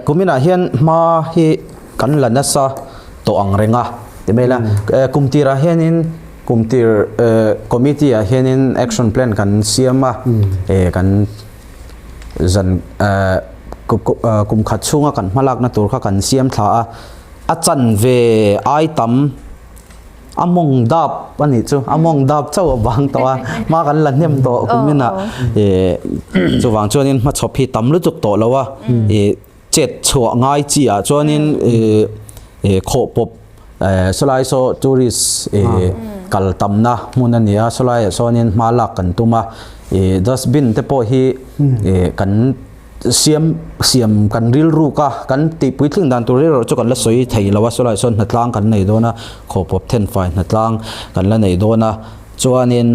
Kuminah hian hma hi kan la nasa tawh ang reng a ti mai la. Kum tirah hianin kum tir committee ah hianin action plan kan siam a, kan zan kum khat chhunga kan hmalakna tur kha kan siam thla a, a chanve ai tam A mawng dap a nih chu, a mawng dap chauh a bang tawh a, hma kan la hnem tawh kumin ah ih chuvang chuanin hmachhawp hi tam lutuk tawh lo a, ih chet chhuah ngai chi ah chuanin ih ih khawh pawp eh sawlai saw tourist ih kal tamna hmun a ni a, sawlai ah sawnin hma lak kan tum a, ih dustbin te pawh hi ih kan. Siam siam kan rilruk a, kan tih puitling dan tur erawh chu kan la sawi thei lo a, sawlai sawn hnatlang kan nei dawn a, khawpawp thenfai hnatlang kan la nei dawn a, chuanin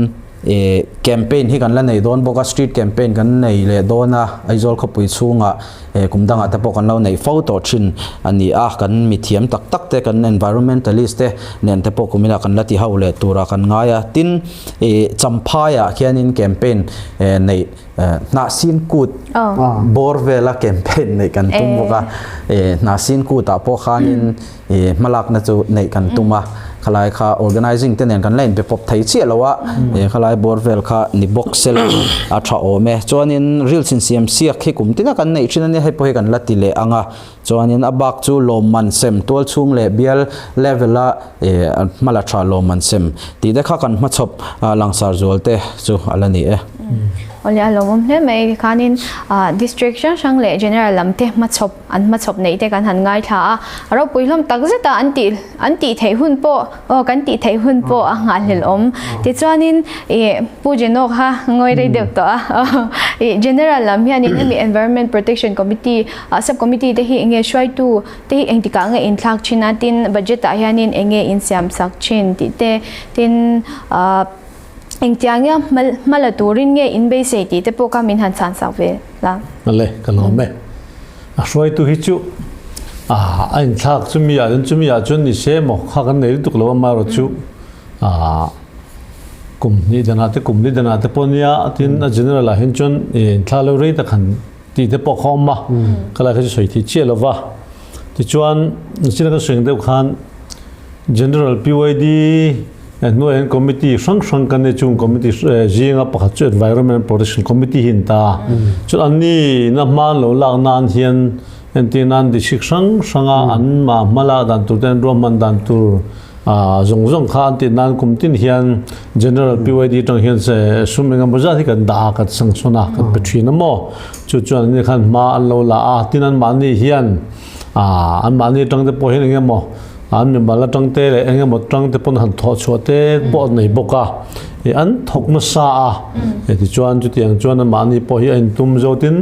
ih campaign hi kan la nei dawn bawk a, street campaign kan nei leh dawn a, Aizawl khawpui chhungah ih kum dangah te pawh kan lo neih fo tawh thin a ni a, kan mithiam tak tak te kan environmentalist te nen te pawh kumina kan la ti ho leh turah kan ngai a, tin ih Champhaiah khianin campaign neih. Hnahsin kut bawr vela campaign neih kan tum bawk a, Hnahsin kutah pawh khanin hmalakna chu neih kan tum a, khalai kha organizing te nen kan la inbe pawp thei chiah lo a, khalai bawr vel kha ni bawk se la a tha awm e. Chuanin reels insiam siak hi kum tina kan neih thin a nia, hei pawh hi kan la ti leh ang a. Chuanin a bak chu lawmman sem tualchhung leh bial level a hmala tha lawmman sem tih te kha kan hmachhawp langsar zual te chu a la ni e. Awle a lawmawm hle mai khanin district hrang hrang leh general lam te hmachhawp an hmachhawp neih te kan han ngaithla a, a ropui hlawm tak zet a an tih an tih theih hun pawh aw kan tih theih hun pawh a nghahhlelh awm. Tichuanin ih Pu Jenok kha ngawi rei deuh tawh a ih general lam hianin hemi environment protection committee Ah sub committee te hi enge hruaitu te hi engtikah nge inthlak thin a tin budget ah hianin enge insiam sak thin tih te tin ah engtiang nge hma la turin nge in beisei tih te pawh kha min han chhan sak ve la. Ale ka lawm e. A hruaitu hi chu ah a inthlak chumi ah chuan chumi ah chuan ni se maw kha kan nei lutuk lo a amaherawhchu ah kum hnih danah te kum li danah te pawh nia tin a general ah hian chuan inthla lo rei tak han tih te pawh kha awm a, ka lai kha chu sawi thei chiah lo va. Tichuan, china kan sawi ang deuh khan General PYD hnuaiah hian committee hrang hrang kan nei chung committee zinga pakhat chu Environment Protection Committee hi an ta a. Chuan anni na hma an lo lak nan hian entir nan district hrang hranga an mah hma lak dan tur te an ruahman dan tur Zawng zawng kha an tih nan kum tin hian General PYD tang hian se sum engemaw zat hi kan dah a, kan sanction a, kan pe thin a maw? Chu chuan anni khan hma an lo la a, tin anmahni hian anmahni tang te pawh hian engemaw an mimal atang te leh engemaw tang te pawn han thawh chhuah te pawh an nei bawk a, ih an thawk nasa a, tichuan chutiang chuan anmahni pawh hi a intum zo tin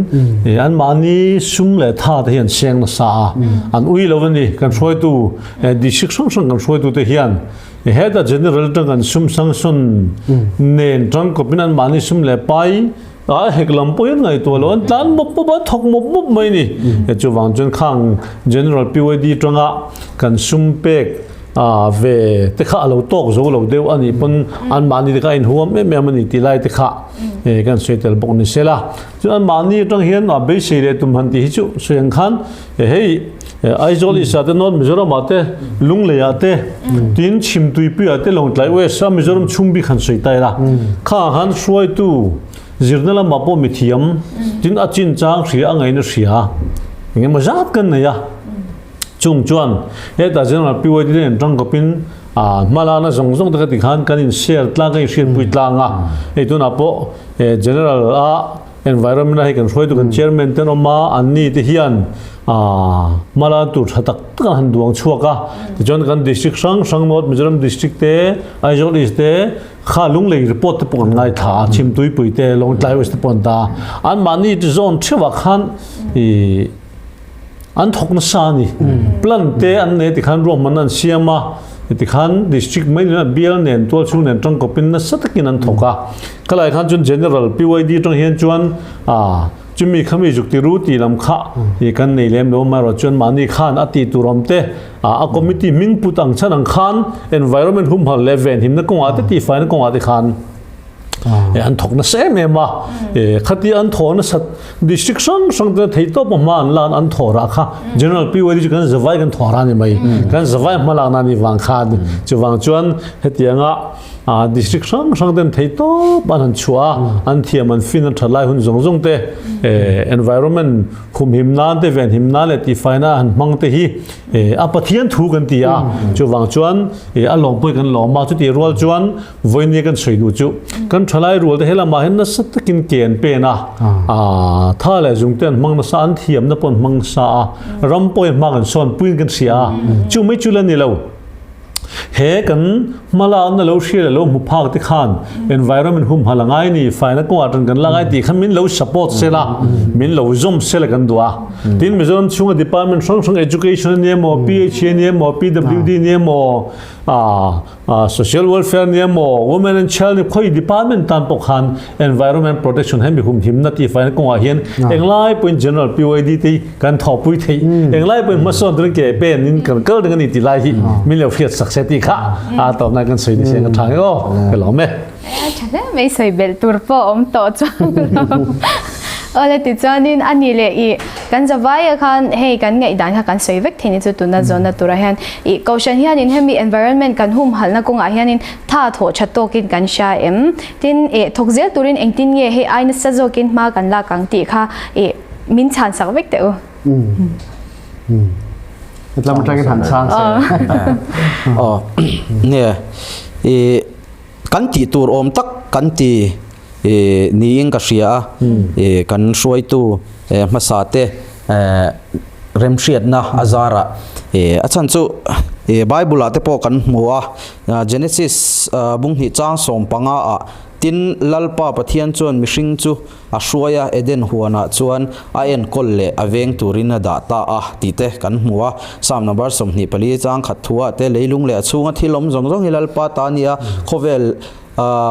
ih anmahni sum leh tha te hi an seng nasa a, an ui lo a ni kan hruaitu. District hrang hrang kan hruaitute hian heta general tang kan sum sanction nen tangkawpin an mahni sum leh pai a hek lam pawhin ngaihtuah lo an tlan mawp mawp a thawk mawp mawp mai ni. Chuvang chuan khang general PYD tanga kan sum pek ve te kha a lo tawk zo lo deuh a nih pawn an mahni te kha a inhuam em em a ni tih lai te kha kan sawi tel bawk ni se la. Chuan an mahni atang hian a beisei leh tum han tih hi chu sawi ang khan Hei Aizawl East ah te North Mizoram ah te Lunglei ah te tin Chhimtuipui ah te Lawngtlai West ah Mizoram chhung bik han sawi ta ila kha ah khan hruaitu zirna lamah pawh mithiam tin a chinchang hria a ngaihna hria engemaw zat kan nei a chung chuan hetah General PYD te nen tangkawpin hmalakna zawng zawng te ka ti khan kan in share tlang kan inhriatpui tlang a hei tunah pawh General a Environment a hei kan hruaitu kan chairman ten awm a, anni te hian hmala tur tha tak tak an han duang chhuak a. Tichuan kan district hrang hrang North Mizoram district te, Aizawl East te kha Lunglei report te pawh kan ngaithla a, Chhimtuipui te, Lawngtlai West te pawh an ta a. Anmahni zone theuhah khan ih an thawk nasa a ni. Plan te an nei tikhan ruahmanna an siam a, tikhan district mai nena bial nen tualchhung nen tangkawpin nasa takin an thawk a. Khalai khan chuan General PYD tang hian chuan ah chumi khami zuk ti ru tih lam kha ih kan nei lem lo amaherawh chuan mahni khan a tih tur awm te ah a committee hming put ang chhan ang khan environment humhal leh venhimna kawngah te tihfaina kawngah te khan. An thawk nasa em em a. Khatia an thawh nasat district hrang hrang te theihtawp a hma an lan an thawh rah kha General PYD chu kan zavai kan thawh rah a ni mai. Kan zavai hmalakna a nih vang khan chuvang chuan hetianga district hrang hrang ten theihtawp an han chhuah a, an thiam an fin an that lai hun zawng zawng te environment khumhim nan te venhim nan leh tihfaina han hmang te hi a Pathian thu kan ti a, chuvang chuan a lawmpui kan lawm a, chutih rual chuan vawinia kan sawi duh chu kan thalai rual te helamah hian nasa takin ke an pen a, tha leh zung te an hmang nasa, an thiamna pawh an hmang nasa a, ram pawh hi hma kan sawn puiin kan hria a, chu mai chu la ni lo. He kan hmalakna lo hria leh lo hmu phak te khan environment humhal a ngai ni, faina kawngah tan kan la ngai tih khan min lo support sel a, min lo zawm sel a kan duh a. Tin, Mizoram chhunga department hrang hrang education a ni emaw, PHE a ni emaw, PWD a ni emaw, social welfare a ni emaw, women and child ni khawi department tan pawh khan environment protection hemi humhimna tih faina kawngah hian englai pawhin general PYD te hi kan thawhpui theih englai pawhin hmasawn turin ke pen in kan kal reng a ni tih lai hi min lo hriat sak se tih kha a tawpna kan sawi ni se ka tha nge aw ka lawm e. A tha hle mai sawi belh tur pawh a awm tawh chuang lo. Awle tichuanin a ni leh i kan zavaia khan hei kan ngaihdan kha kan sawi vek thei ni chu tuna zawnna turah hian i kohhran hianin hemi environment kan humhalhna kawngah hianin tha thawh tha tawkin kan hria em? Tin eh thawk zel turin engtin nge hei ai nasa zawkin hma kan lak ang tih kha i min chhan sak vek teh u. Hetlam atangin han chhang se. Aw nge i kan tih tur awm tak kan ti i niin ka hria a i kan hruaitu hmasa te remhriatna a zarah i a chhan chu i Bible ah te pawh kan hmu a Genesis bunghnih chang 15 ah tin Lalpa Pathian chuan mihring chu a hruai a, Eden huanah chuan a enkawl leh a veng turin a dah ta a tih te kan hmu a. Psalm number 24 chang khat thuah te leilung leh a chhunga thil awm zawng zawng hi Lalpa ta a nia, khawvel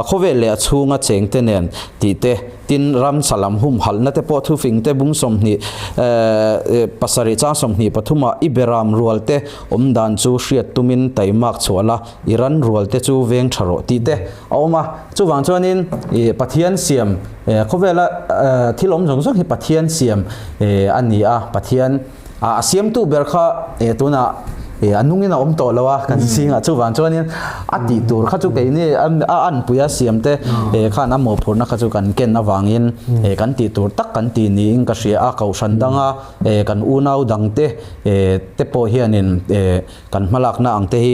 khawvel leh a chhunga cheng te nen tih te, tin ramsa lam humhalhna te pawh thufing te bung 27 chang 23 ah i beram rual te awm dan chu hriat tumin taimak chhuah la, i ran rual te chu veng tha rawh tih te a awm a. Chuvang chuanin ih Pathian siam khawvela thil awm zawng zawng hi Pathian siam a ni a, Pathian a siamtu ber kha tunah a nungin a awm tawh lo a kan zingah chuvang chuanin a tih tur kha chu keini a anpuia siam te khan a mawhphurhna kha chu kan ken avangin kan tih tur tak kan ti niin ka hria a, kohhran danga kan unau dangte te pawh hianin Kan hmalakna ang te hi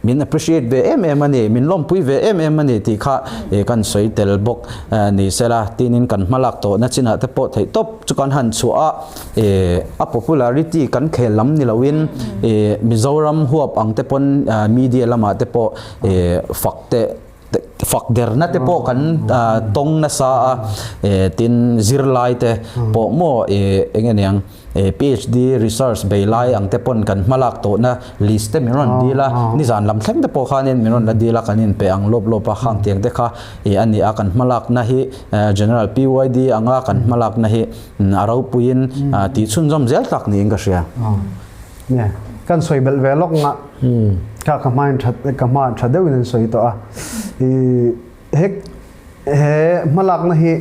min appreciate ve em em a ni, min lawmpui ve em em a ni tih kha kan sawi tel bawk ni sela. Tinin kan hmalak tawhna chinah te pawh theih tawp chu kan han chhuah a, a popularity kan khel lam ni loin Mizoram huap ang te pawn media lamah te pawh fak te fak derna te pawh kan tawng nasa a, tin zirlai te pawh maw eng nge niang PhD research bei lai ang te pawn kan hmalak tawhna list te min rawn dil a, nizan lam thleng te pawh khanin min rawn la dil a, kan inpe ang lawp lawp a, khang tiang te kha a ni a, kan hmalakna hi General PYD anga kan hmalakna hi a ropuiin tih chhunzawm zel tak niin ka hria. Kan sawi belh ve lawk nga kha ka hmain that ka hma tha deuhin an sawi tawh a, i he he hmalakna hi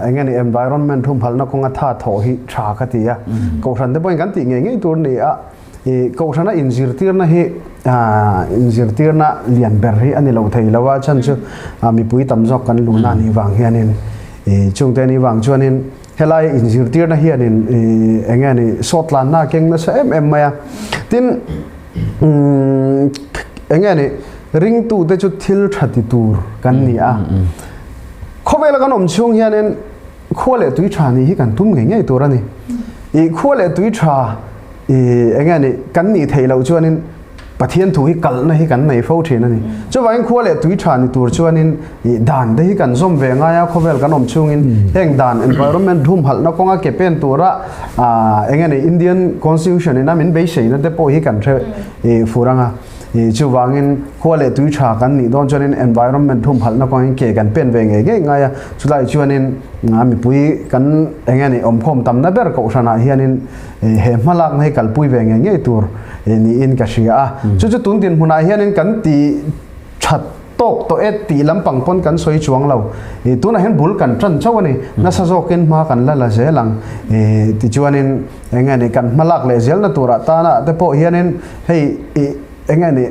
eng nge ni environment humhalhna kawnga tha thawh hi tha ka ti a, kohhran te pawhin kan tih ngei ngei tur a ni a, i kohhrana inzirtirna hi inzirtirna lian ber hi a ni lo thei lo a, chhan chu mipui tam zawk kan luhna a nih vang hianin i chungte a nih vang chuanin Helai inzirtirna hianin eng nge ni sawtlanna a keng nasa em em mai a. Tin, eng nge ni ringtute chu thil tha ti tur kan ni a. Khawvela kan awm chhung hianin khua leh tui tha nih hi kan tum ngei ngei tur a ni. I khua leh tui tha eng nge ni kan nih theih loh chuanin Pathian thu hi kalhna hi kan nei fo thin a ni. Chuvangin khua leh tui tha ni tur chuanin ih dan te hi kan zawm ve ngai a, khawvel kan awm chhungin heng dan environment humhalhna kawnga ke pen tura ah eng nge ni Indian Constitution ina min beiseina te pawh hi kan hre ih fur ang a. Ih chuvangin khua leh tui tha kan nih dawn chuanin environment humhalhna kawngin ke kan pen ve ngei ngei ngai a. Chulai chuanin a mipui kan eng nge ni awmkhawm tamna ber kohhranah hianin he hmalakna hi kalpui ve ngei ngei tur niin ka hria a. Chu chu tun dinhmunah hianin kan ti that tawk tawh e tih lampang pawn kan sawi chuang lo. Ih tunah hian bul kan tan chauh a ni. Nasa zawkin hma kan la la zel ang. Ih tichuanin eng nge ni kan hma lak leh zelna turah tana te pawh hianin hei ih eng nge ni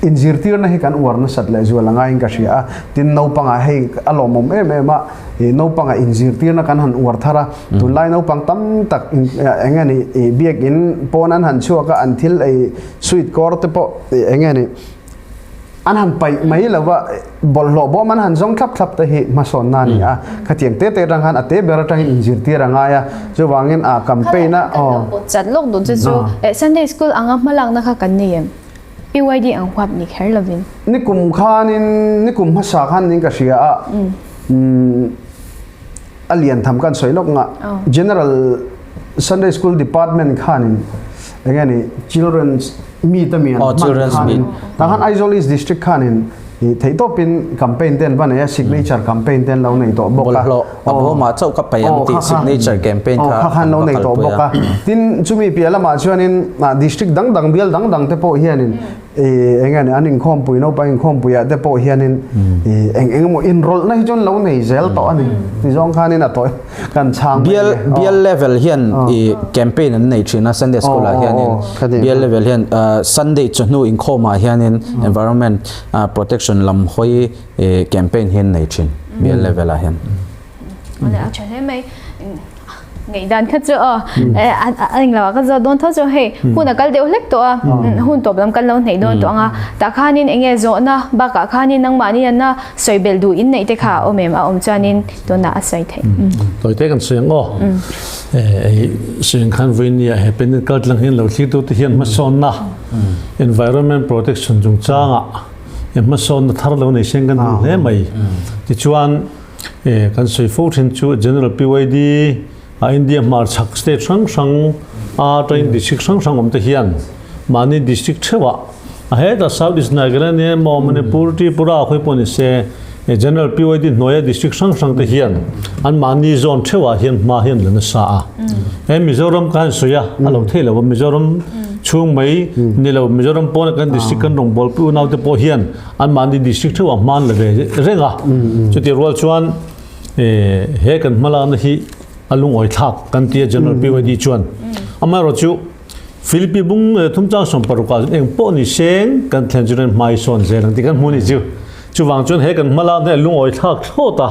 inzirtirna hi kan uar nasat leh zual a ngaiin ka hria a. Tin naupangah hei a lawmawm em em a, ih naupangah inzirtirna kan han uar thar a. Tunlai naupang tam tak eng nge ni ih biakin pawn an han chhuak a, an thil ei sweet kawr te pawh ih eng nge ni an han paih mai lo va, bawlhhlawh bawm an han zawng thlap thlap te hi hmasawnna a ni a. Khatiang te te atang khan a te ber atangin inzirtir a ngai a, chuvangin a campaign a aw. Chat lawk duh chu chu Sunday school anga hmalakna kha kan nei em? PYD ang huap ni kher lovin. Nikum khanin nikum hmasa khan ning ka hria a, a lian tham kan sawi lawk nga General Sunday School Department khanin eng nge ni Children's Meet a mi an hman khanin tah khan Aizawl East District khanin theih tawpin campaign te an va nei a, signature campaign te an lo nei tawh bawk a. Bawlhhlawh a bawmah chauh ka paih ang tih signature campaign kha kha an lo nei tawh bawk a. Tin chumi piah lamah chuanin district dang dang bial dang dang te pawh hianin eng nge ni an inkhawmpui naupang inkhawmpuiah te pawh hianin eng eng emaw inrawlhna hi chuan lo nei zel tawh a ni ti zawng khanin a tawi kan chhang mai Bial bial level hian i campaign an nei thin a Sunday school ah hianin bial level hian Sunday chawhnu inkhawmah hianin environment protection lam hawi campaign hi an nei thin bial level ah hian. A tha hle mai. Ngaihdan kha chu aw a eng lo ah ka zawt dawn tho chu hei hun a kal deuh hlek tawh a hun tawp lam kan lo hneih dawn tawh ang a tah khanin eng nge zawhna bakah khanin nangmahni anna sawi belh duh in neih te kha a awm em a awm chuanin tunah a sawi theih. Tawi te kan sawi ang aw hei sawi ang khan vawinia he pen kal tlang hian lo thlir tu te hian hmasawnna environment protection chungchangah hmasawnna thar lo nei seng kan duh hle mai tichuan Kan sawi fo thin chu General PYD a India hmarchhak state hrang hrang a atangin district hrang hrang awm te hian mahni district theuhah a hetah South East Nagaland emaw Manipur Tripura khawi pawh ni se General PYD hnuaia district hrang hrang te hian an mahni zone theuhah hian hma hian la nasa a. He Mizoram ka han sawi a, a lo theih lo a Mizoram chhung mai ni lo Mizoram pawna kan district kan rawngbawlpui unaute pawh hian Anmahni district theuh a hman la ve reng a, chutih rual chuan he kan hmalakna hi a lungawi thlak kan ti a General PYD chuan. Amaherawh chu Philippi bung thumchang 16 ah chuan eng pawh ni seng kan thlen chu nen hmai sawn zel ang tih kan hmu ni chu. Chuvang chuan he kan hmalakna hi a lungawi thlak thlawt a,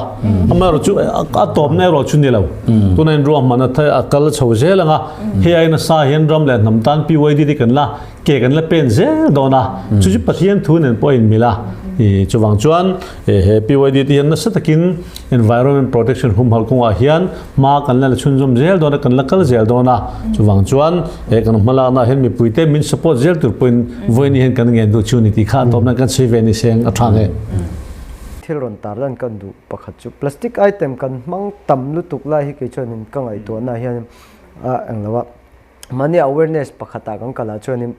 amaherawh chu a tawpna erawh chu ni lo. Tuna in ruahman a kal chho zel ang a, hei ai nasa hian ram leh hnam tan PYD te kan la Ke kan la pen zel dawn a, chu chu Pathian thu nen pawh a inmil a. Chuvang chuan he PYD te hian nasa takin environment protection humhalh kawngah hian hma kan la la chhunzawm zel dawn a, kan la kal zel dawn a. Chuvang chuan he kan hmalaknaah hian mipuite min support zel tur pawhin vawiin hian kan ngen duh chu ni tih kha a tawpna kan sawi ve ni seng a tha nge. Thil rawn tarlan kan duh pakhat chu plastic item kan hmang tam lutuk lai hi kei chuanin ka ngaihtuahna hian a englo a. Mahni awareness pakhatah kan kal ah chuanin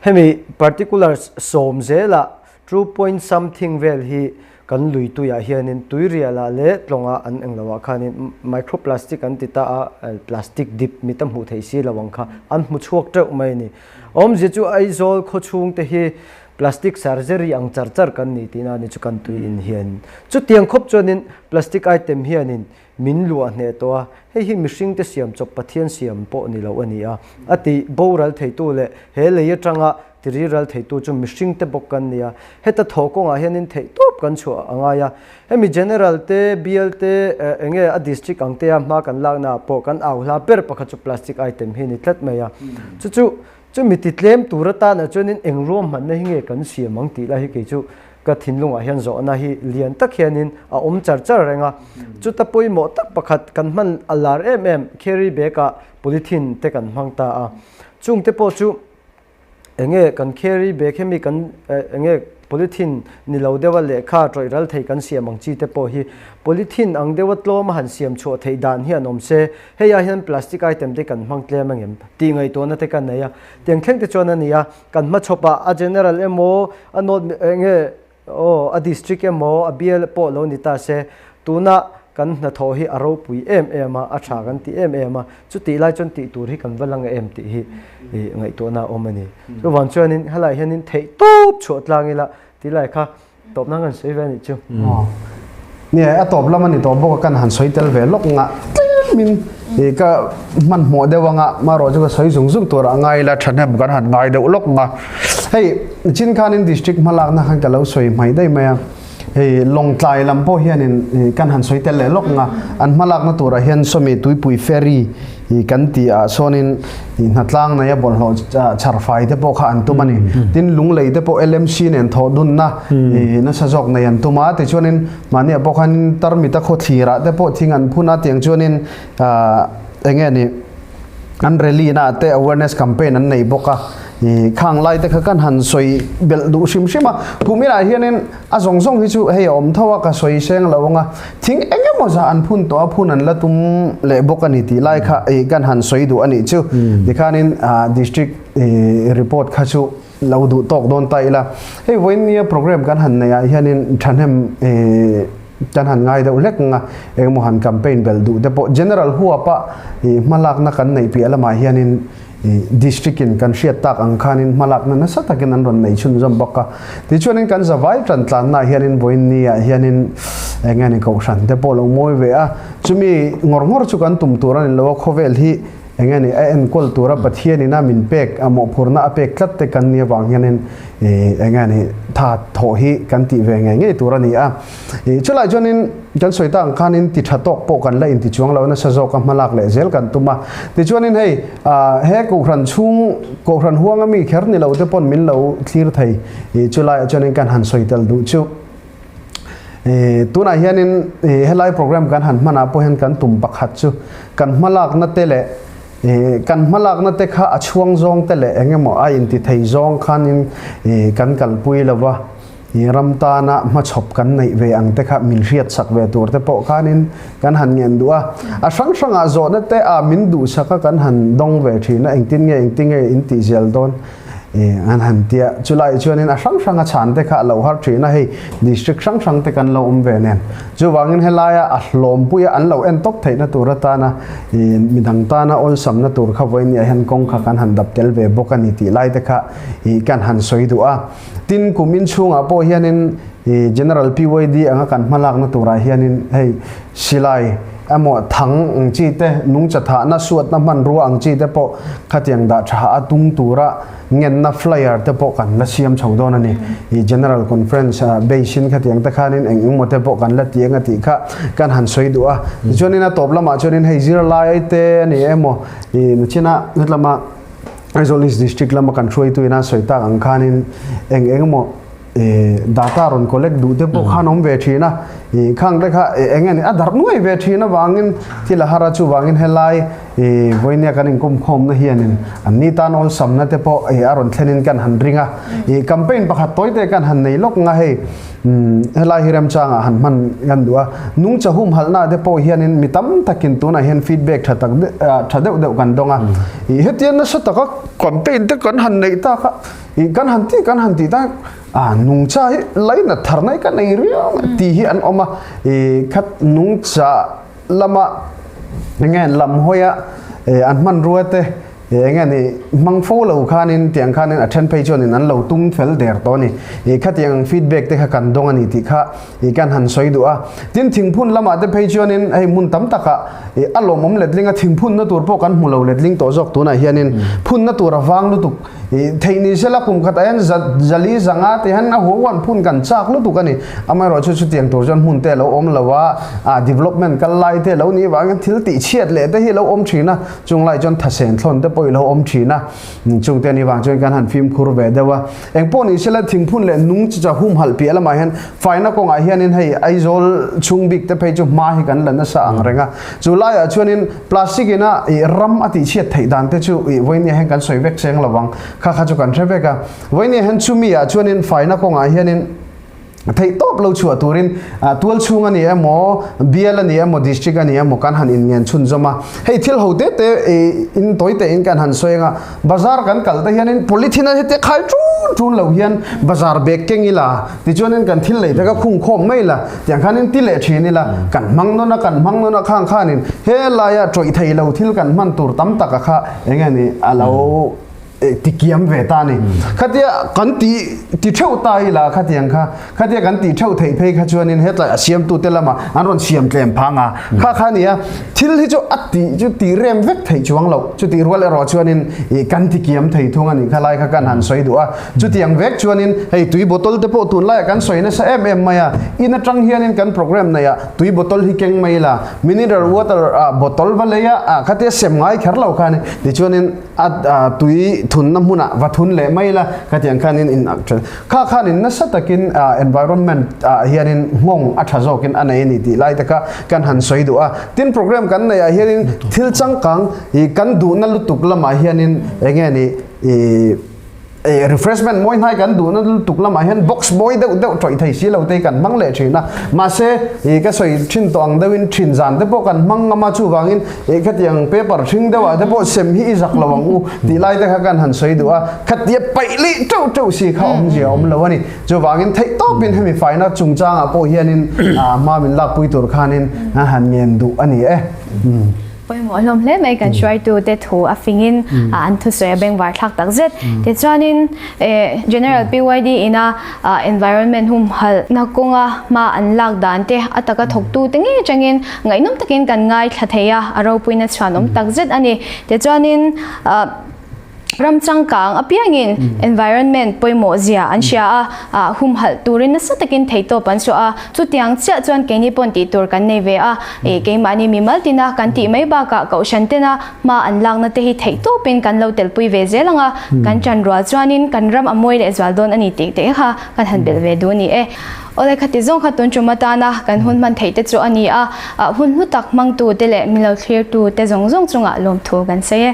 hemi particular sawm zelah two point something vel hi kan lui tuiah hianin tuirialah leh tlawngah an eng loah khanin microplastic an ti ta a, plastic dip mit a hmuh theih si lo ang kha an hmu chhuak teuh mai a ni. Awmzia chu Aizawl khawchhung te hi plastic surgery ang char char kan ni tihna a ni chu kan tui in hian. Chutiang khawp chuanin plastic item hianin Min luah hneh tawh a, hei hi mihringte siam chawp Pathian siam pawh ni lo a ni a, a ti. Boral theitu leh he lei atanga tiriral theitu chu mihringte bawk kan ni a, heta thaw kawngah hianin theih tawp kan chhuah a ngai a. Hemi General te, Bial te, enge a District ang tea hma kan laknaah pawh kan au hla ber pakhat chu plastic item hi a ni tlat mai a. Chu chu chumi ti tlem tur atana chuanin eng ruahmanna hi nge kan siam ang tih lai hi kei chu Ka thinlungah hian zawhna hi lian tak hianin a awm char char reng a. Chuta pawimawh tak pakhat kan hman a lar em em carry bag ah polythene te kan hmang ta a. Chungte pawh chu enge kan carry bag hemi kan enge polythene ni lo deuha lehkha tawih ral thei kan siam ang chi te pawh hi polythene ang deuha tlawm a han siam chhuah theih dan hian awm se hei ah hian plastic item te kan hmang tlem angem tih ngaihtuahna te ka nei a. Tiang thleng te chuan a ni a. Kan hmachhawpah a general emaw, a north enge aw a district emaw, a bial pawh lo ni ta se, tuna kan hnathawh hi a ropui em em a, a tha kan ti em em a, chutih lai chuan tih tur hi kan va la nge em tih hi ngaihtuahna a awm a ni. Chuvang chuanin helaiah hianin theihtawp chhuah tlang ila. Tih lai kha tawp nan kan sawi ve a nih chu. Nia, a tawp lam a ni tawh bawk a, kan han sawi tel ve lawk nga tlemin ka hmanhmawh deuh anga marawh chu ka sawi zung zung tur a ngai ila thahnem kan han ngai deuh lawk nga. Hei chin khanin district hmalakna khan ka lo sawi hmai daih mai a, hei Lawngtlai lam pawh hianin kan han sawi tel leh lawk nga, an hmalakna turah hian sawmi tuipui ferry I kan tih ah sawnin i hnatlang nei a bawlhhlawh chhar fai te pawh kha an tum a ni. Tin lunglei te pawh LMC nen thawh dunna i nasa zawk nei an tum a, tichuanin mahni ah pawh khan tarmit a khawthlir ah te pawh thing an phun a, tiang chuanin eng nge ni an rally na ah te awareness campaign an nei bawk a, i khang lai te kha kan han sawi belh duh hrim hrim a, kum inah hianin A zawng zawng hi chu hei a awm tho a, ka sawi seng lo ang a, thing eng emaw zah an phun tawh a, phun an la tum leh bawk a ni tih lai kha ih kan han sawi duh a nih chu. Tikhanin district report kha chu lo duh tawk dawn ta ila. Hei vawiin nia program kan han neih ah hianin thahnem kan han ngai deuh hlek ang a, eng emaw han campaign belh duh te pawh general huapa hmalakna kan neih piah lamah hianin District in kan hriat tak ang khanin hmalakna nasa takin an rawn nei chhunzawm bawk a. Tichuanin kan zavai tan tlannaah hianin vawiin ni ah hianin eng nge ni kohhran te pawh lo ngawi ve a. Chumi ngawr ngawr chu kan tum tur a ni lo a, khawvel hi eng nge ni a enkawl tura Pathian ina min pek a mawhphurhna a pek tlat te kan nih avang hianin eng nge ni tha thawh hi kan tih ve ngei ngei tur a ni a. Chulai chuanin kan sawi tak ang khanin ti tha tawk pawh kan la inti chuang lo nasa zawk a hmalak leh zel kan tum a. Tichuanin hei he kohhran chhung kohhran huanga mi kher ni lo te pawn min lo thlir thei. Chulaiah chuanin kan han sawi tel duh chu tunah hianin helai program kan han hmanah pawh hian kan tum pakhat chu kan hmalakna te leh kan hmalakna te kha a chhuang zawng te leh eng emaw a inti thei zawng khanin kan kalpui lo va. I ram tana hmachhawp kan neih ve ang te kha min hriatsak ve tur te pawh khanin kan han ngen duh a. A hrang hrangah zawhna te ah min duhsak a kan han dawng ve thin a, engtin nge engtin nge in tih zel dawn an han tia. Chulaiah chuanin a hrang hranga chhan te kha a lo har thin a, hei district hrang hrang te kan lo awm ve nen. Chuvangin helaia a hlawmpuia an lo en tawp theihna tur atana midang tana awlsamna tur kha vawiin hian kawng kha kan han dap tel ve bawk a ni tih lai te kha kan han sawi duh a. Tin, kum inchhungah pawh hianin General PYD anga kan hmalakna turah hianin hei silai emaw thang ang chi te, nungcha thahna, suatna hmanrua ang chi te pawh khatiang dah tha a tung tura ngenna flyer te pawh kan la siam chho dawn a ni. I General Conference base in khatiang te khanin eng engmaw te pawh kan la ti anga tih kha kan han sawi duh a. Tichuanin a tawp lamah chuanin hei zirlai te a ni emaw i nachina hetlama Aizawl East District lama kan hruaitu ina sawi tak ang khanin eng eng emaw data rawn collect duh te pawh khan awm ve thin a, khang te kha eng nge ni a darh nuai ve thin avangin thil a har a, chuvangin helai vawinia kan inkawmkhawmna hianin an ni tan awlsamna te pawh a rawn thlenin kan han ring a, campaign pakhat tawi te kan han nei lawk nga hei. Helai hi remchangah han hman kan duh a, nungcha humhalhna te pawh hianin mi tam takin tunah hian feedback tha tak tha deuh deuh kan dawng a. Ih hetiang nasa taka campaign te kan han neih tak a, ih kan han tih kan han tih tak a nungcha hi lainat thar nai ka nei riau mai tih hi an awm a. Ih khat nungcha lama enge lam hawia an hmanrua te Eng nge ni, hmang fo lo khanin tiang khanin a then phei chuanin an lo tum fel der tawh a ni. Ih khatiang ang feedback te kha kan dawng a ni tih kha ih kan han sawi duh a. Tin thingphun lamah te phei chuanin hei hmun tam takah ih a lawmawm letling a, thingphunna tur pawh kan hmu lo letling tawh zawk tunah hianin phunna tur a vang lutuk. Ih theih ni sela kum khatah hian za zali zanga ti hian a huan phun kan chak lutuk a ni. Amaherawhchu chutiang tur chuan hmun te a lo awm lo a, ah development kal lai te a lo nih vangin thil tihchhiat leh te hi a lo awm thin a. Chung lai chuan thasen thlawn te pawh i lo awm thin a, chung te ni vang chuan kan han fimkhur ve deuh a. Eng pawh ni sela thingphun leh nung chi cha humhalh piah lamah hian faina kawngah hianin hei Aizawl chhung bik te phei chu hma hi kan la nasa ang reng a. Chu laiah chuanin plastic ina ih ram a tihchhiat theih dan te chu ih vawinia hian kan sawi vek cheng lo ang, kha kha chu kan hre vek a. Vawinia hian chumi ah chuanin faina kawngah hianin Theih tawp lo chhuah turin tual chhung a ni emaw, bial a ni emaw, district a ni emaw kan han inngen chhunzawm a. Hei thil ho te te in tawi te in kan han sawi anga bazar kan kal te hianin polythene a heti khai tun tun lo hian bazar bag keng ila tichuanin kan thil lei te kha khung khawm mai ila tiang khanin ti leh thin ila kan hmang nawn a kan hmang nawn a khang khanin helaia tawih thei lo thil kan hman tur tam taka kha eng nge ni a lo. Tikiam ve ta a ni. Khatia kan ti ti theuh ta ila khatiang kha, khatia kan tih theuh theih phei kha chuanin hetlai a siamtute lama an rawn siam tlem phang a. Kha kha nia, thil hi chu a tih chu tih rem vek theih chuang loh. Chutih rual erawh chuanin ih kan tikiam thei thung a nih kha lai kha kan han sawi duh a. Chutiang vek chuanin hei tui bottle te pawh tunlaiah kan sawi nasa em em mai a. In atang hianin kan programme neihah tui bottle hi keng mai ila, mineral water ah bottle va lei a, khatia sem ngai kher lo khan tichuanin, A tui thunna hmunah va thun leh mai ila khatiang khanin in kha khanin nasa takin environment ah hianin nghawng a tha zawkin a nei a ni tih lai te kha kan han sawi duh a. Tin program kan neih ah hianin thil changkang ih kan duhna lutuk lamah hianin enge ni ih refreshment mawi hnai kan duhna lutuk lamah hian box mawi deuh deuh tawih thei si lo te hi kan hmang leh thin a. Mahse ih ka sawi thin tawh ang deuhin thin zan te pawh kan hmang ngam a chuvangin Eh khatiang paper hring deuh ah te pawh sem hi i zak lo ang u tih lai te kha kan han sawi duh a, khatia paih lih teuh teuh si kha awmzia a awm lo a ni. Chuvangin theih tawpin hemi faina chungchangah pawh hianin hma min lakpui tur khanin a han ngen duh a ni e. Pawimawh hlawm hle mai kan hruaitute thu a fingin an thusawi a bengvar thlak tak zet. Tichuanin General PYD ina Environment humhalhna kawnga hma an lak dan te a taka thawktute ngei atangin ngaihnawm takin kan ngaithla thei a, a ropuina chhuanawm tak zet a ni. Tichuanin ram changkang apiangin environment pawimawh zia an hria a, humhalh turin nasa takin theihtawp an suah a, chutiang chiah chuan keini pawn tih tur kan nei ve a, keimahni mimal tina kan tih mai bakah kohhran tena Hma an lakna te hi theihtawpin kan lo telpui ve zel ang a, kan ṭan rual chuanin kan ram a mawi leh zual dawn a ni tih te kha kan han belh ve duh a ni e. Awle khati zawng kha tun ṭum atana kan hun hman theih te chu a ni a, hun hlu tak hmangtu te leh min lo thlirtu te zawng zawng chungah lawmthu kan sawi e.